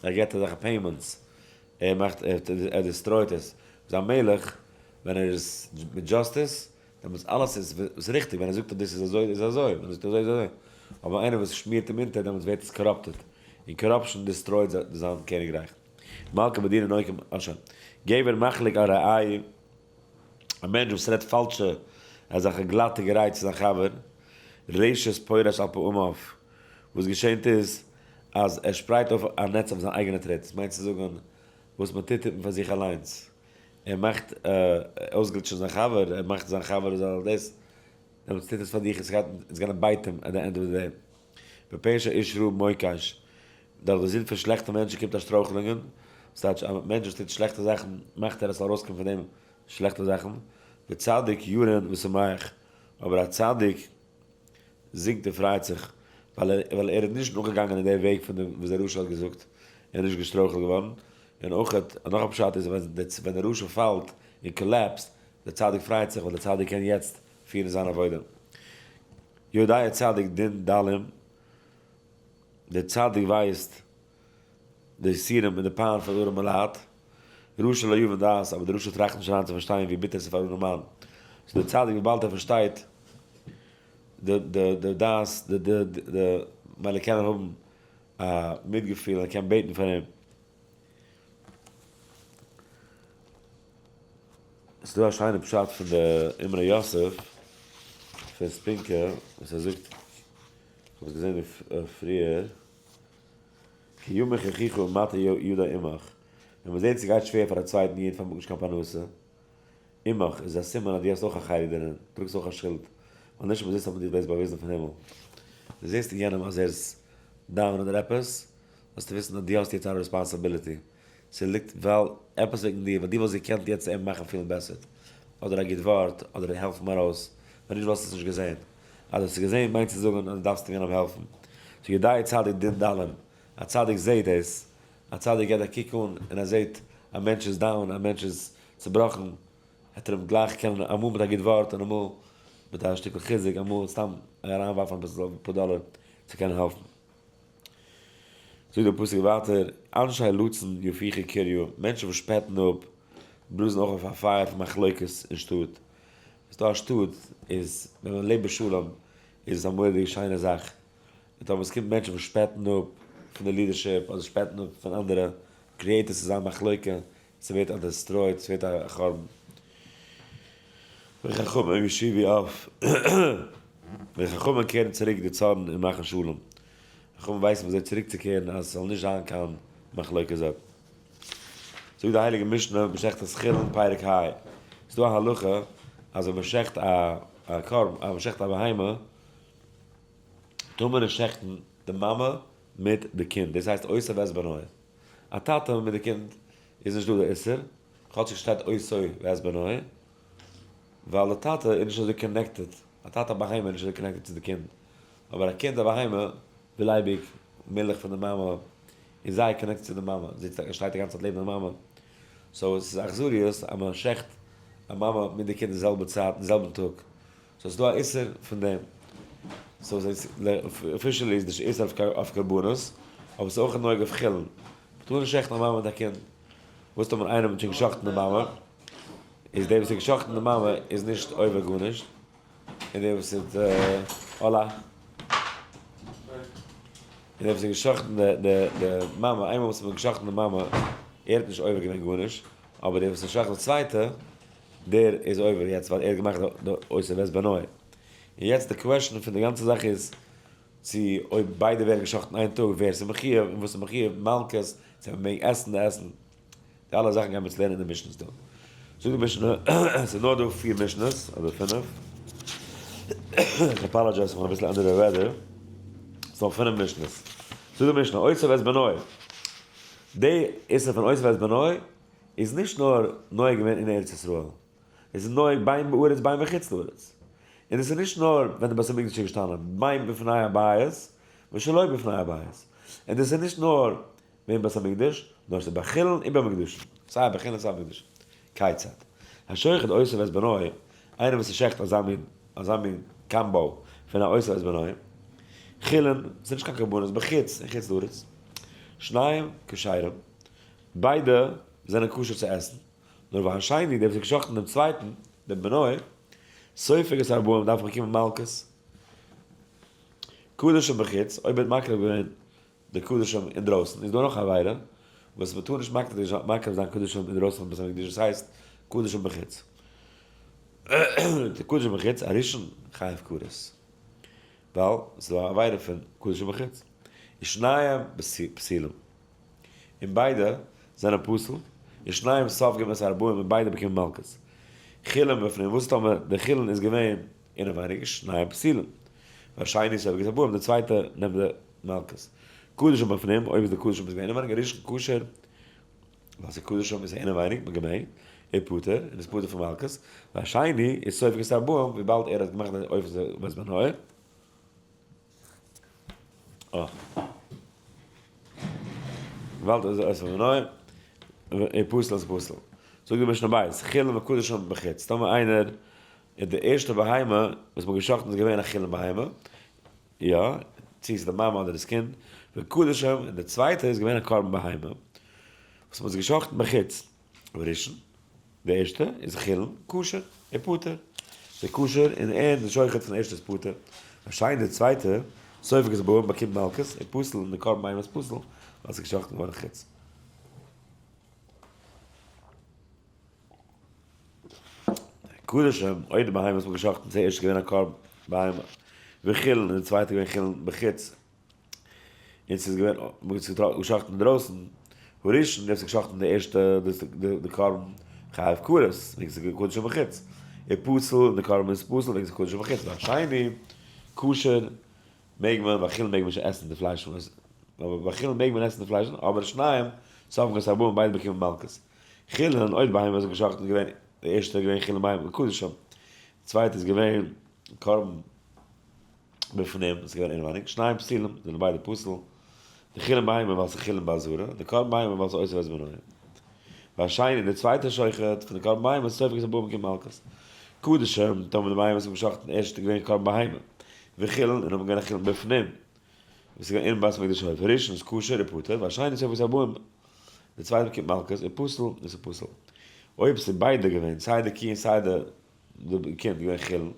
ער געבט אזעלכע payments, ער מאכט, ער destroy ט עס. זיין מלך, ווען ער איז מיט justice, דעמאלטס אלעס איז ריכטיג, ווען ער זאגט אז דאס איז אזוי איז אזוי, ווען ער זאגט אזוי איז אזוי. אבער איינער וואס שמירט אים אונטער, דעמאלטס ווערט עס corrupted, און corruption destroy ט זיין קעניגרייך. מלכה בדינה נוקם אשה. גבר מחליק על רעהו, א מענטש וואס רעדט פאלשע, אזעלכע גלאטיגע רייד צו זיין חבר, רשת פורש על פעמיו, וואס געשענט איז, אז ער שפרייט אויף א נעץ אויף זיין אייגענע טריט, דאס מיינט צו זאגן, וואס מען טוט טוט מען פאר זיך אליינס, ער מאכט אויסגליטשן זיין חבר, ער מאכט זיין חבר זאל דאס, דעמאלטס טוט עס פאר דיך, עס גייט, it's gonna bite him at the end of the day. בפשע איש רע מוקש, דורך די זינד פון שלעכטע מענטשן קומט א שטרויכלונגען, דאס טייטש א מענטש וואס טוט שלעכטע זאכן מאכט ער עס זאל ארויסקומען פון דעם שלעכטע זאכן, וצדיק ירין ושמח, אבער א צדיק זינגט און פרייט זיך, ווייל ער איז נישט נאכגעגאנגען אין די וועג פון דעם וואס דער רשע האט געזאגט, ער איז נישט געשטרויכלט געווארן, און אויך נאך א פשט איז ווען דער רשע פאלט און collapse ט, דער צדיק פרייט זיך ווייל דער צדיק קען יעצט פירן זיין עבודה. יודע צדיק דין דלים, דער צדיק ווייסט די יסורים און די פיין פון ארעמע לייט, רשע לא יבין דעת, אבער דער רשע טראכט נישט אריין צו פארשטיין ווי ביטער עס איז פאר ארעמאן. so דער צדיק וויבאלד ער פארשטייט די די די דעת די די די מילא קען ער האבן א מיטגעפיל און ער קען בעטן פאר אים. ס'איז דא א שיינע פשט פון די אמרי יוסף פון ספינקא וואס ער זאגט, כ'האב עס געזען פריער, כי ימוך אחיך ומטה ידו עמך, ווען מ'זעט ס'גייט שווער פאר א צווייטן איד פארמאגט נישט קיין פרנסה, עמך איז א סימן אז דו האסט אויך א חלק דערין, טראגסט אויך א שולד, ווייל נישט אומזיסט האט מען דיך דאס באוויזן פון הימל. דו זעסט אין יענעם אז ער איז down אדער עפעס, זאלסטו וויסן אז דו האסט יעצט א responsibility, ס'ליגט ווייל עפעס וועגן דיר, ווייל דו וואלסט געקענט יעצט אים מאכן פילן בעסער, אדער א גוט ווארט, אדער העלפן ארויס, ווען נישט וואלסטו עס נישט געזען. אז דו האסט עס געזען מיינט צו זאגן אז דו דארפסט יענעם העלפן. so יודע צדיק דין דלים, א צדיק זעט דאס, א צדיק געט א קוק אן און ער זעט א מענטש איז down, א מענטש איז צובראכן, וועט ער אים גלייך קענען אמאל מיט א גוט ווארט און אמאל מיט א שטיקל חיזוק, אמאל סתם אריינווארפן אביסל אפאר דאלער צו קענען העלפן. זאגט דער פסוק ווייטער, אנשי לצון יפיחו קריה, מענטשן וואס שפעטן אפ, בלאזן אויך אויף א פייער פון מחלוקת אין שטאט. איז דא א שטאט, איז ווען מען לעבט בשלום, איז עס א מורא'דיגע שיינע זאך. און טאמער עס קומט מענטשן וואס שפעטן אפ פון די leadership, אדער שפעטן אפ פון אנדערע, create עס צו זיין מחלוקה, ס'ווערט א destroyed, ס'ווערט א חורבן. וחכמים ישיבו אף, די חכמים קערן צוריק די צארן און מאכן שלום. חכמים ווייסן ווי אזוי צוריקצוקערן אז עס זאל נישט זיין קיין מחלוקת דארט. זאגט די הייליגע משנה, מסכת חולין פרק ה. ס'איז דא א הלכה אז ווען מ'שעכט א קרבן, אז מ'שעכט א בהמה, טאר מען נישט שעכטן די מאמע מיט די קינד, דאס הייסט אותו ואת בנו. א טאטע מיט די קינד איז נישט דא די איסור, כאטשיג שטייט אותו ואת בנו, ווייל די טאטע איז נישט אזוי connected, א טאטע א בהמה איז נישט אזוי connected צו די קינד, אבער א קינד א בהמה וויל אייביג מילך פון די מאמע, איז זייער connected צו די מאמע, זיצט שטייט די גאנצע צייט לעבן די מאמע, so עס איז אכזריות אז מען שעכט א מאמע מיט די קינד די זעלבע צייט אין זעלבן טאג, so עס איז דא א איסור פון דעם, so officially איז נישט איסור אויף קרבנות, אבער עס איז אויך נוהג אויף חולין, מען טאר נישט שעכטן א מאמע מיט א קינד, וואס טאמער איינער האט שוין געשאכטן די מאמע, איז דער וואס האט געשאכטן די מאמע איז נישט עובר גארנישט, און דער וואס האט hola. און דער וואס האט געשאכטן די די מאמע, איינמאל וואס מ'האט געשאכטן די מאמע, ער האט נישט עובר געווען גארנישט, אבער דער וואס האט געשאכטן די צווייטע, דער איז עובר יעצט ווייל ער האט געמאכט די אותו ואת בנו. און יעצט די question פון די גאנצע זאך איז, צו אויב ביידע ווערן געשאכטן איין טאג, ווער ס'איז מחיוב און וואס איז מחיוב, מלקות, צו מ'מעג עסן די עסן. די אלע זאכן גייען מיר יעצט לערנען אין די משנה'ס דא. זאגט די משנה, עס איז נאר דא פיר משנה'ס, אדער פינף. איך apologize איך בין אביסל under the weather. ס'איז נאר פינף משנה'ס. זאגט די משנה, אותו ואת בנו. די איסור פון אותו ואת בנו איז נישט נאר נוהג געווען אין ארץ ישראל. עס איז נוהג בין בארץ בין בחוץ לארץ. און עס איז נישט נאר ווען די בית המקדש איז געשטאנען, בין בפני הבית ושלא בפני הבית. און דאס איז נישט נאר ווען בית המקדש, נאר ס'איז בחולין און במוקדשין, סיי בחולין סיי במוקדשין. כיצד? השוחט אותו ואת בנו, איינער וואס שעכט אזא מין, אזא מין combo פון א אותו ואת בנו, חולין, ס'איז נישט קיין קרבנות, בחוץ, אין חוץ לארץ, שניהם כשרים, ביידע זענען כשר צו עסן, נאר והשני, דער וואס האט געשחט'ן דעם צווייטן, דעם בנו, סופג את הארבעים דארף באקומען מלקות. קדשים בחוץ, אויב ער האט מקריב געווען די קדשים אינדרויסן איז דא נאך א עבירה וואס מען טאר נישט מקריב זיין קדשים אינדרויסן פון בית המקדש דאס הייסט קדשים בחוץ. די קדשים בחוץ הראשון חייב כרת ווייל עס איז דא א עבירה פון קדשים בחוץ. ושניהם פסולים און ביידע זענען פסול ושניהם סופגים את הארבעים און ביידע באקומען מלקות. חולין בפנים וואס טאמער די חולין איז געווען אינעווייניג שניהם פסולים. והשני סופג את הארבעים די צווייטע נעמט די מלקות. קדשים בפנים, אויב איז די קדשים איז געווען אינעווייניג, הראשון כשר, ווייל ס'איז קדשים איז אינעווייניג, מ'האט געמעגט, ער פטור, און איז פטור פון מלקות, והשני איז סופג את הארבעים, וויבאלד ער האט געמאכט די אותו ואת בנו. אה. וויבאלד ער איז אותו ואת בנו, ער פסול איז פסול. זאגט די משנה בית, חולין וקדשים בחוץ, טאמער איינער איז די ערשטע בהמה וואס מ'האט געשחט'ן איז געווען א חולין בהמה, יא, צו ס'איז די מאמע אדער דאס קינד, וקדשים, און די צווייטע איז געווען א קרבן בהמה, וואס מ'האט עס געשחט'ן בחוץ, הראשון, די ערשטע, איז חולין, כשר, און פטור, ס'איז כשר, און ער, די שוחט פון די ערשטע איז פטור, והשני די צווייטע, סופג את הארבעים באקומט מלקות, און פסול, און די קרבן בהמה איז פסול, ווייל ס'איז געשחט'ן געווארן חוץ. קדשים, אויב די בהמה וואס מ'האט געשחט'ן צוערשט איז געווען א קרבן בהמה, וחולין, און די צווייטע איז געווען חולין בחוץ, און ס'איז געווען, מ'האט עס געשחט'ן אינדרויסן, הראשון, דער וואס האט געשחט'ן די ערשטע, די קרבן, חייב כרת, וועגן ס'איז קדשים בחוץ, ופסול, און די קרבן איז פסול וועגן ס'איז קדשים בחוץ, והשני, כשר, מעג מען, ביי חולין מעג מען נישט עסן די פלייש פון, אבער ביי חולין מעג מען עסן די פלייש, אבער שניהם, סופגין את הארבעים, ביידע באקומען מלקות. חולין, אויב בהמה איז געשאכטן געווען, די ערשטע איז געווען חולין בהמה קדשים, די צווייטע איז געווען קרבן בפנים, עס איז געווען אינעווייניג, שניהם פסולים, זענען ביידע פסול, די חולין בהמה ווייל ס'איז חולין בעזרה, די קרבן בהמה ווייל ס'איז אותו ואת בנו. והשני, די צווייטע שוחט פון די קרבן בהמה איז סופג את הארבעים באקומט מלקות. קדשים, טאמער די בהמה איז געשאכטן ערשט איז געווען קרבן בהמה, וחולין, און האבן געווען א חולין בפנים, וואס איז געווען אין בית המקדש הויף, הראשון איז כשר ופטור, והשני סופג את הארבעים, די צווייטע באקומט מלקות, ופסול, און ס'איז פסול. אויב ס'איז ביידע געווען, סיי די קי און סיי די קינד געווען חולין,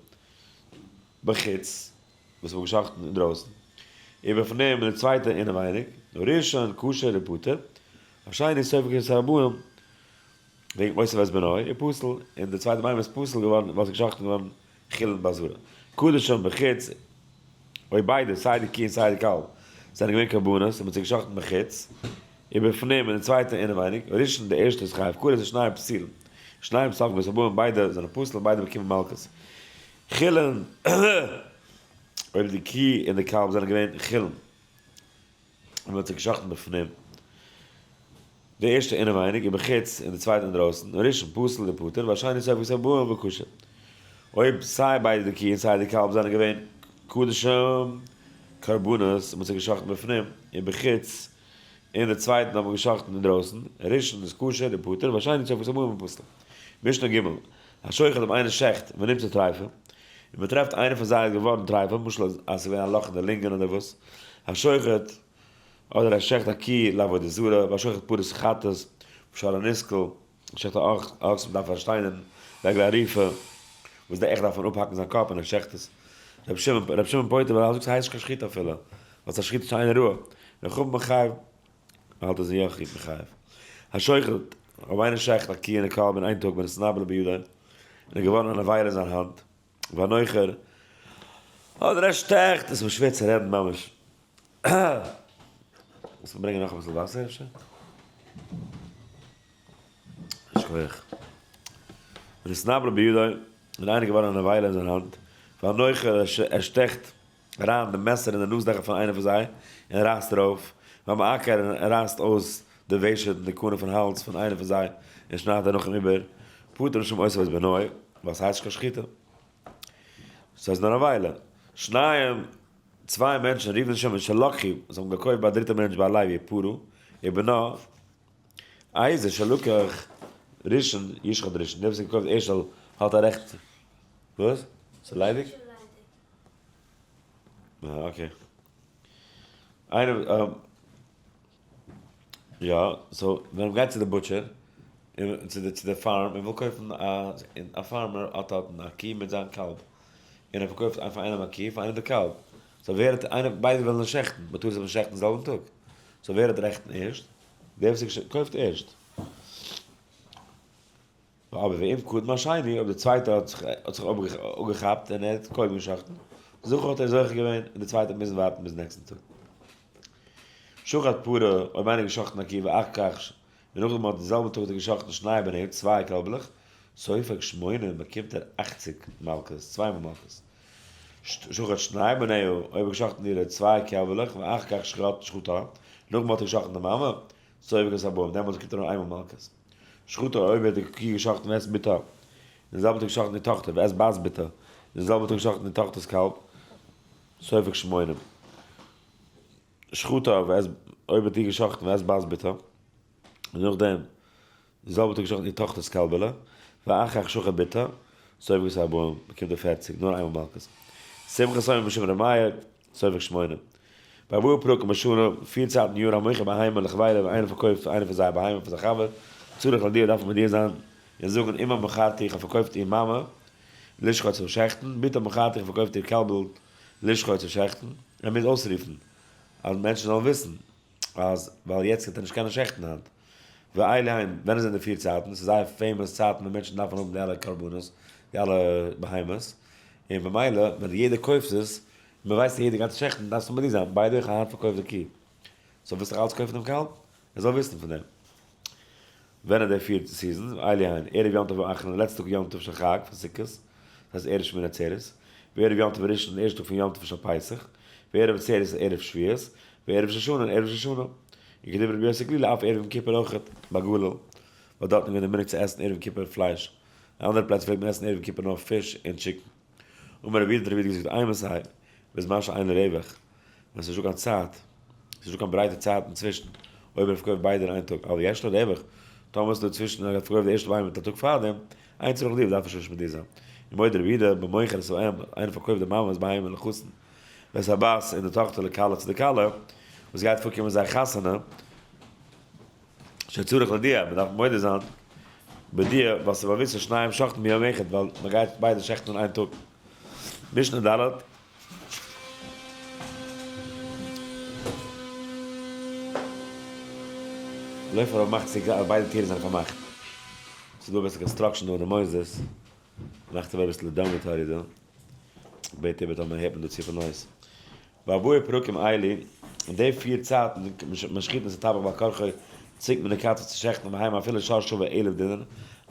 בחוץ, וואס מ'האט געשחט'ן אינדרויסן, ובפנים און די צווייטע אינעווייניג, הראשון כשר ופטור, והשני סופג את הארבעים, וועגן אותו ואת בנו, ופסול, און די צווייטע בהמה איז פסול געווארן ווייל ס'איז געשחט'ן געווארן חולין בעזרה. קדשים בחוץ, אויב ביידע, סיי די קי און סיי די קאלב, זענען געווען קרבנות און מ'האט זיי געשחט'ן בחוץ, ובפנים און די צווייטע אינעווייניג, הראשון די ערשטע איז חייב כרת ושניהם פסולים. שניהם סופגין את הארבעים ביידע זענען פסול ביידע באקומען מלקות. חולין, אויב די קי און די קאלב זענען געווען חולין און מען האט זיי געשחט'ן בפנים, די ערשטע אינעווייניג ובחוץ און די צווייטע אינדרויסן, הראשון פסול ופטור והשני סופג את הארבעים וכשר. אויב סיי ביידע די קי און סיי די קאלב זענען געווען קדשים קרבנות און מען האט זיי געשחט'ן בפנים ובחוץ און די צווייטן האט מען געשחט'ן אינדרויסן, ראשון איז כשר ופטור והשני סופג את הארבעים ופסול. משנה ג', השוחט אויב איינער שעכט ונמצא טריפה, און מען טרעפט איינער פון זיי איז געווארן טריפה, למשל אז עס איז געווען א לאך אין די לונגען אדער וואס, השוחט, אדער ער שעכט א קי לעבודה זרה, והשוחט פרת חטאת, ושור הנסקל, ער שעכט א אקס מען דארף פארשטיינערן, ועגלה ערופה, וואס די עכט דארף מען אפהאקן זיין קאפ און ער שעכט עס. רבי שמעון, רבי שמעון פוטר ווייל ער זאגט ס'הייסט נישט קיין שחיטה אפילו, ווייל ס'איז א שחיטה שאינה ראויה, וחכמים מחייב, האלט אז יא חיוב מחייב. השוחט, אויב איינער שעכט א קי און א קאלב אין איין טאג ונתנוולה בידו, און איז געווארן א נבילה אין זיין האנט, והנוחר, אדער ער שטעכט, עס איז מיר שווער צו רעדן ממש. מוז מען ברענגען נאך אביסל וואסער אפשר? שכוח. ונתנוולה בידו, און איינער געווארן א נבילה אין זיין האנט, והנוחר, ער שטעכט אריין די מעסער אין די נאז לעכער פון איינער פון זיי, און רייסט ארויף, והמעקר, און רייסט אויס די ושט און די קנה פון האלז פון איינער פון זיי, און שניידט דערנאך אים איבער, פטור משום אותו ואת בנו, ווייל ס'הייסט נישט קיין שחיטה. ס'הייסט נאר א וויילע. שניים, צוויי מענטשן, ראובן און שמעון, שלקחו, וואס האבן געקויפט ביי א דריטע מענטש ביי א לוי, פרה, ובנה, איזה שלקח ראשון ישחט ראשון, דער וואס האט געקויפט ערשט זאל האט א רעכט, וואס? ס'איז ליידיג? אה okay. איינער יא, so ווען מ'גייט צו די butcher און צו די צו די farm און וויל קויפן א א farmer האט דארטן א קי מיט זיין קאלב און ער פארקויפט פאר איינעם א קי פאר איינעם די קאלב, so ווער האט איינער ביידע ווילן עס שעכטן מ'טאר זיך נישט שעכטן זעלבן טאג, so ווער האט רעכטן ערשט? דער וואס קויפט ערשט. אבער ואם קדם השני, אויב דער צווייטער האט זיך האט זיך אפגעכאפט און ער האט קודם געשאכטן, זכה האט ער זוכה געווען און דער צווייטער מוזן ווארטן ביז נעקסטן טאג. שחט פרה, אויב איינער האט געשאכטן א קי ואחר כך, און נאכדעם האט די זעלבע טאג האט ער געשאכטן שני בניה, צוויי קעלבלעך, סופג שמונים באקומט ער אכציג מלקות, צוויי מאל מלקות. שחט שני בניה, אויב האט געשאכטן אירע צוויי קעלבלעך ואחר כך שחטה, נאכדעם האט ער געשאכטן די מאמע, סופג את הארבעים, דעמאלטס באקומט ער נאר איינמאל מלקות. שחטה אויב האט די קי געשאכטן ואת בתה, און די זעלבע טאג געשאכטן די טאכטער, ואת בת בתה, און די זעלבע טאג געשאכטן די טאכטער'ס קאלב, סופג שמונים. שחטה ואת, אויב האט איר געשאכטן ואת בת בתה, און נאכדעם די זעלבע טאג געשאכטן איר טאכטער'ס קאלבעלע, ואחר כך שחט בתה, סופג את הארבעים, באקומט ער פערציג, נאר איינמאל מלקות. שמחת אומר משום ר' מאיר, סופג שמונים. בארבעה פרקים בשנה, פיר צייטן אין יאר המוכר בהמה לחבירו ווען איינער פארקויפט איינע פון זייער בהמה פאר זיין חבר, צריך להודיע דארף מען מודיע זיין און זאגן אמה מכרתי איך האב פארקויפט איר מאמע לשחוט צום שעכטן, בתה מכרתי איך האב פארקויפט איר קעלבל לשחוט צו שעכטן, ער מוז אויסרופן אז מענטשן זאלן וויסן אז ווייל יעצט גייט ער נישט קענען שעכטן היינט. ואלו הן, ווען עס זענען די פיר צייטן, ס'איז זייער famous צייטן ווען מענטשן דארפן האבן די אלע קרבנות, די אלע בהמות, און במילא ווען יעדער קויפט עס, מען ווייסט אז יעדער גייט עס שעכטן, דארפסטו מודיע זיין, by the way איך האב היינט פארקויפט די קי, so ווילסט דאך אלץ קויפן דעם קאלב? ער זאל וויסן פון דעם. ווען איז די פיר seasons? ואלו הן, ערב יום טוב האחרון, די לעצטע טאג יום טוב של חג פון סוכות, דאס הייסט ערב שמיני עצרת, וערב יום טוב הראשון, די ערשטע טאג פון יום טוב של פסח, וערב עצרת ערב שבועות, וערב ראש השנה און ערב ראש השנה. און כדברי רבי יוסי הגלילי אף ערב יום כיפור אויכעט, בגליל, ווייל דארטן איז געווען די מנהג צו עסן ערב יום כיפור פלייש, אין אנדערע פלעצער פלעגט מען עסן ערב יום כיפור נאר פיש און chicken. אמר רבי יהודה האט רבי יהודה געזאגט אימתי בזמן שאין רווח, ווען ס'איז נישטא קיין צייט, ס'איז נישטא קיין ברייטע צייט אינצווישן, אויב ער פארקויפט ביידע אין איין טאג, אבל יש לו רווח, טאמער איז דא צווישן ער האט פארקויפט די ערשטע בהמה מיט א טאג פארדעם, אין צריך להודיע דארף ער שוין נישט מודיע זיין. ומודה רבי יהודה במוכר את האם, איינער פארקויפט די מאמע'ס בהמה לחתן, ואת הבת און די טאכטער לכלה צו די כלה, וואס גייט פארקומען זייער חתונה, שצריך להודיע, מען דארף מודה זיין בדיעה ווייל ס'איז באוויסט ששניהם שוחטין ביום אחד ווייל מען גייט ביידע שעכטן אין איין טאג. משנה ד'. לויף ארויף מאכט זיכער אז ביידע טירן זענען פארמאכט. ס'איז דא אביסל construction דא אין די מוסדות, מאכט איבער אביסל די dormitory דא. כ'בעט איבער טאמער הערט מען דא צופיל noise. בארבעה פרקים אלו, אין די פיר צייטן, משחיתין את הטבח בעל כרחו, צווינגט מען די קצב צו שעכטן א בהמה אפילו שור שווה אלף דינר,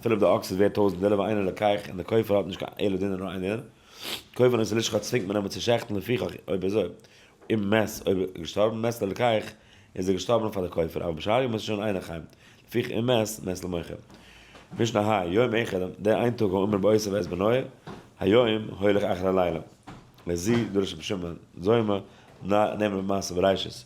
אפילו אויב די אקס איז ווערט 1000 דאלער ואינו לוקח און די קויפער האט נישט קיין אלא דינר נאר איין דינר, כופין אותו לשחוט צווינגט מען אים צו שעכטן לפיכך אויב אזוי אם מת אויב איז געשטארבן מת ללוקח איז ער געשטארבן פאר די קויפער אבל בשאר ימות השנה אינו חיים לפיכך אם מת מת למוכר. משנה ה, יום אחד, דער איין טאג האומר באותו ואת בנו, היום הולך אחר הלילה. לזו דרש רבי שמעון זוימא, נאמר במעשה בראשית.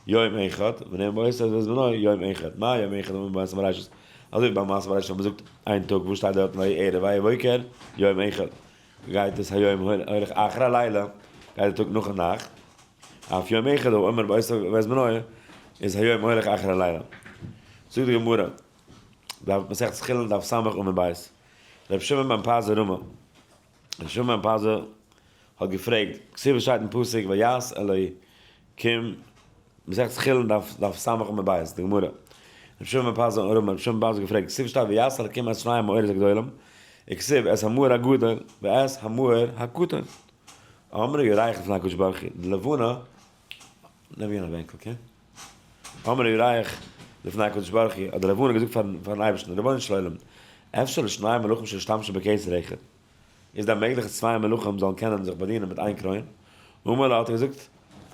יום אחד, ונאמר באותו ואת בנו, יום אחד. מה יום אחד האומר במעשה בראשית? אזוי ווי ביי מעשה בראשית ווען מ'זאגט איין טאג, וואס שטייט דארט ויהי ערב ויהי בוקר? יום אחד. גייט עס היום הולך אחר הלילה, גייט די טאג נאכן נאכט. אף יום אחד האומר באותו ואת בנו, איז היום הולך אחר הלילה. זאגט די גמרא, דף מסכת חולין דף ס' עמוד ב', רבי שמעון בן פזי רמי, רבי שמעון בן פזי האט געפרעגט, כתיב שטייט אין פסוק ויעש אלוקים, מסכת חולין דף דף ס' עמוד ב', די גמרא, רבי שמעון בן פזי רמי, רבי שמעון בן פזי האט געפרעגט, כתיב שטייט ויעש אלוקים את שני המאורות הגדולים, וכתיב את המאור הגדול ואת המאור הקטן, אמרו ירח לפני הקדוש ברוך הוא, די לבנה, נעם יענע בענקל okay? אמר ירח לפני הקדוש ברוך הוא, האט די לבנה געזאגט פארן אייבערשטן, רבונו של עולם, אפשר לשני מלכים שישתמשו בכתר אחד, איז דען מעגליך אז צוויי מלכים זאלן קענען זיך באדינען מיט איין קרוין? אמר לה האט ער געזאגט,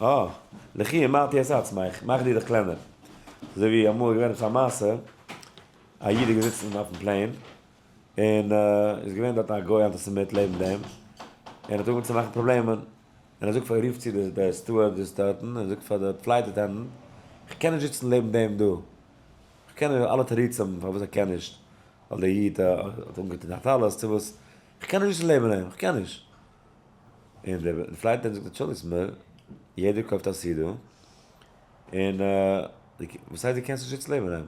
אה, לכי המעטי את עצמך, מאך דיר דיך קלענער. אזוי ווי אמאל איז געווען עפעס א מעשה, א איד איז געזיצן אויפן plane, און איז געווען דארט א גוי אנטיסעמיט לעבן דעם, און האט אנגעהויבן צו מאכן פראבלעמען, און ער זאגט פאר ער רופט צו די stewardess דארטן, און זאגט פאר די flight attendant, איך קען נישט זיצן לעבן דעם דא, איך קען נישט, אלע תירוצים פארוואס ער קען נישט, ווייל דער איד האט אנגעטון א טלית צו וואס, איך קען נישט זיצן לעבן אים, איך קען נישט. און די flight attendant זאגט אנטשולדיגסט מיר, יעדער קויפט א seat דא, און וואס הייסט דו קענסט נישט זיצן לעבן אים?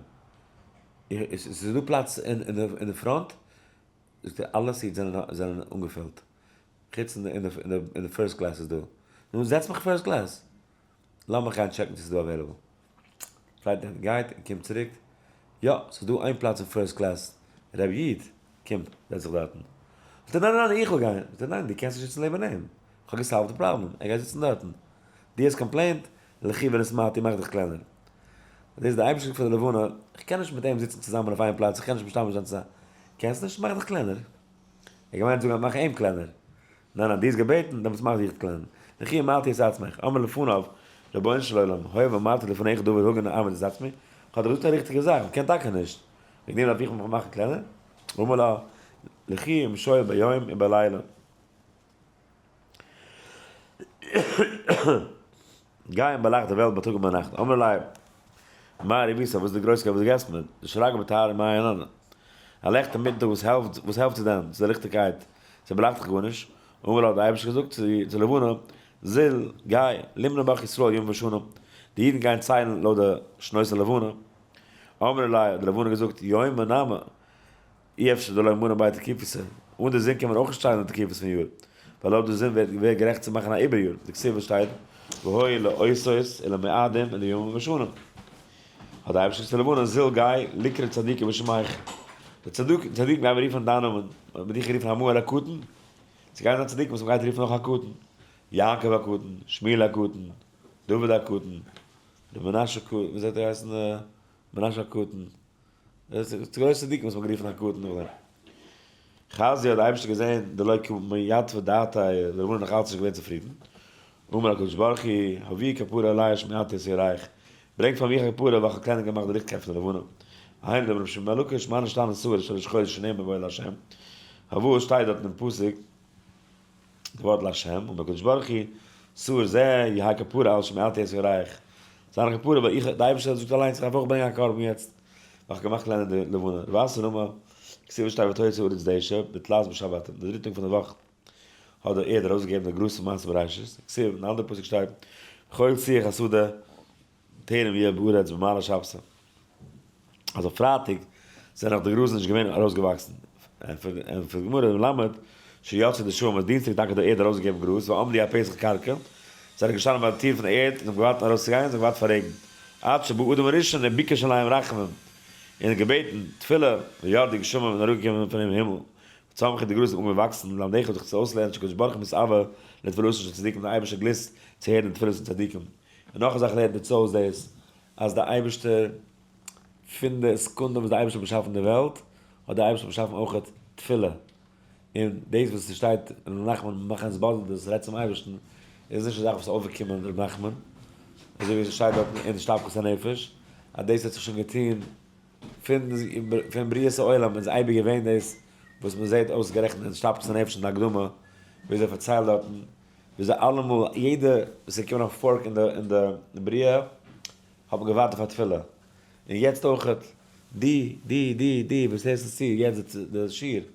עס איז דא פלאץ אין די front? זאגט ער אלע seats זענען אנגעפילט, חוץ אין די first class איז דא, נו זעץ מיך first class, לאמיך גיין טשעקן צו ס'איז דא available. flight attendant גייט און קומט צוריק, יא ס'איז דא איין פלאץ אין first class, ר' איד קום זעץ זיך דארטן. זאגט ער ניין ניין ניין איך וויל גיין, זאגט ער ניין דו קענסט נישט זיצן לעבן אים, איך האב געסאלווד די פראבלעם, ער גייט זיצן דארטן, דו האסט complained, לכי ונתמעטי מאך דיך קלענער. דאס איז די אייבערשטער זאגט פאר די לבנה, איך קען נישט מיט אים זיצן צוזאמען אויף איין פלאץ, איך קען נישט משתמש זיין צוזאמען, קענסט נישט? מאך דיך קלענער. ער האט געמיינט זאגן מאך אים קלענער. ניין ניין, דו האסט געבעטן, דעמאלטס מאך דיך קלענער. לכי המעטי את עצמך, אמר לפניו, רבונו של עולם, הואיל ואמרתי לפניך דבר הגון אעמיד את עצמי, איך האב דיר געזאגט א ריכטיגע זאך, מען קען טאקע נישט, וועגן דעם דארף איך מיך מאכן קלענער? אמר לה, לכי ומשול ביום ובלילה. גיי און באלייכט די וועלט בייטאג און ביינאכט. אמר ליה, מאי רבותא, וואס איז די גרויסקייט וואס דו געבסט מיר? דשרגא בטהרה מאי אנן? א לעכט אינמיטן טאג וואס העלפט, וואס העלפט זי דען צו די ליכטיגקייט? זי באלייכט דאך גארנישט. אמר לה, האט דער אייבערשטער געזאגט צו לבנה, זיל, גיי, למני בך ישראל ימים ושנים, די אידן גייען ציילן לויט די שנות הלבנה. אמרה ליה, האט די לבנה געזאגט, יומא נמי, אי אפשר דלא מנא בי תקופתא, אן די זון קען מען אויך נישט ציילן די תקופות פון יאר, ווייל לויט די זון ווערט ווערט גערעכנט צו מאכן א איבער יאר, דכתיב וואס שטייט והיו לאותות ולמועדים ולימים ולשנים. האט די אייבערשטער געזאגט צו לבנה, זיל גיי ליקרי צדיקים בשמך, די צדיקים גייען מיר רופן דיין נאמען, מען האט דיך גערופן המאור הקטן, ס'גייען זיין צדיקים וואס מען גייט רופן נאך הקטן, יעקב הקטן, שמואל הקטן, דוד הקטן, ר' מנשה הקטן, ווי אזוי האט ער געהייסן מנשה הקטן, דאס איז גרויסע צדיקים וואס מ'האט גערופן הקטן נאך דעם. חזי האט די אייבערשטער געזען דלא קמיתב דעתיה, די רבנן נאך אלץ נישט געווען צופרידן. אמר הקדוש ברוך הוא, הביאו כפרה עלי השמעתי את יראיך, ברענג פאר מיך א כפרה ווייל כ'האב קלענער געמאכט די ליכטיגקייט פון די לבנה. היינו דאמר רבי שמעון בן לקיש, מה נשתנה שעיר של ראש חודש שנאמר בו לה', פארוואס שטייט דארט אין פסוק די ווארט לה', אמר הקדוש ברוך הוא, שעיר זה יהא כפרה על שמעתי את יראיך, זיין א כפרה ווייל איך, די אייבערשטער זאגט אליינס איך דארף אויך ברענגען א קרבן יעצט, ווייל איך האב געמאכט קלענער די לבנה. רב אסי אמר, כתיב שטייט ותוציא הארץ דשא בתלת בשבתים, די דריטע טאג פון די וואך האט די ערד ארויסגעגעבן די גראז פון מעשה בראשית, כתיב, אין די אנדערע פסוק שטייט וכל שיח השדה טרם יהיה בארץ במעלה שבתא. אז אויף פרייטאג זענען נאך די גראזן נישט געווען ארויסגעוואקסן. ענטפערט די גמרא, מלמד שיצאו דשאים אז דינסטאג טאקע האט די ערד ארויסגעגעבן גראז, ועמדו על פתח קרקע, זיי זענען געשטאנען ביי די טיר פון די ערד און האבן געווארט ארויסצוגיין, זיי האבן געווארט פאר רעגן, עד שבא אדם הראשון וביקש עליהם רחמים, און האט געבעטן תפילה, וירדו גשמים און אראפגעקומען פונעם הימל, וצמחו די גראז האט אנגעהויבן וואקסן, ללמדך זיך צו אויסלערנען שהקדוש ברוך הוא מתאוה לתפילתן של צדיקים, דער אייבערשטער גליסט צו הערן די תפילות פון צדיקים. און נאך א זאך לערנט אונז אויס דאס, אז דער אייבערשטער, פון די סעקונדע וואס דער אייבערשטער האט באשאפן די וועלט, האט דער אייבערשטער באשאפן אויכעט תפילה, און דאס וואס ס'שטייט אין ר' נחמן מאך אונז באזונדערס רעדט צום אייבערשטן, איז נישט א זאך וואס איז אויפגעקומען ר' נחמן, אזוי ווי ס'שטייט דארטן אין השתפכות הנפש, אז דאס האט זיך שוין געטון פון פון בריאת העולם איז אייביג געווען דאס וואס מ'זעט אויסגערעכנט אין השתפכות הנפש אין די הקדמה, וויאזוי ער פארציילט דארטן וויאזוי אלעמאל יעדע וואס איז געקומען א fork אין די אין די בריאה האט מען געווארט אויף א תפילה, און יעצט אויכעט, די די די די וואס הערסט עס צו יעצט די שיעור,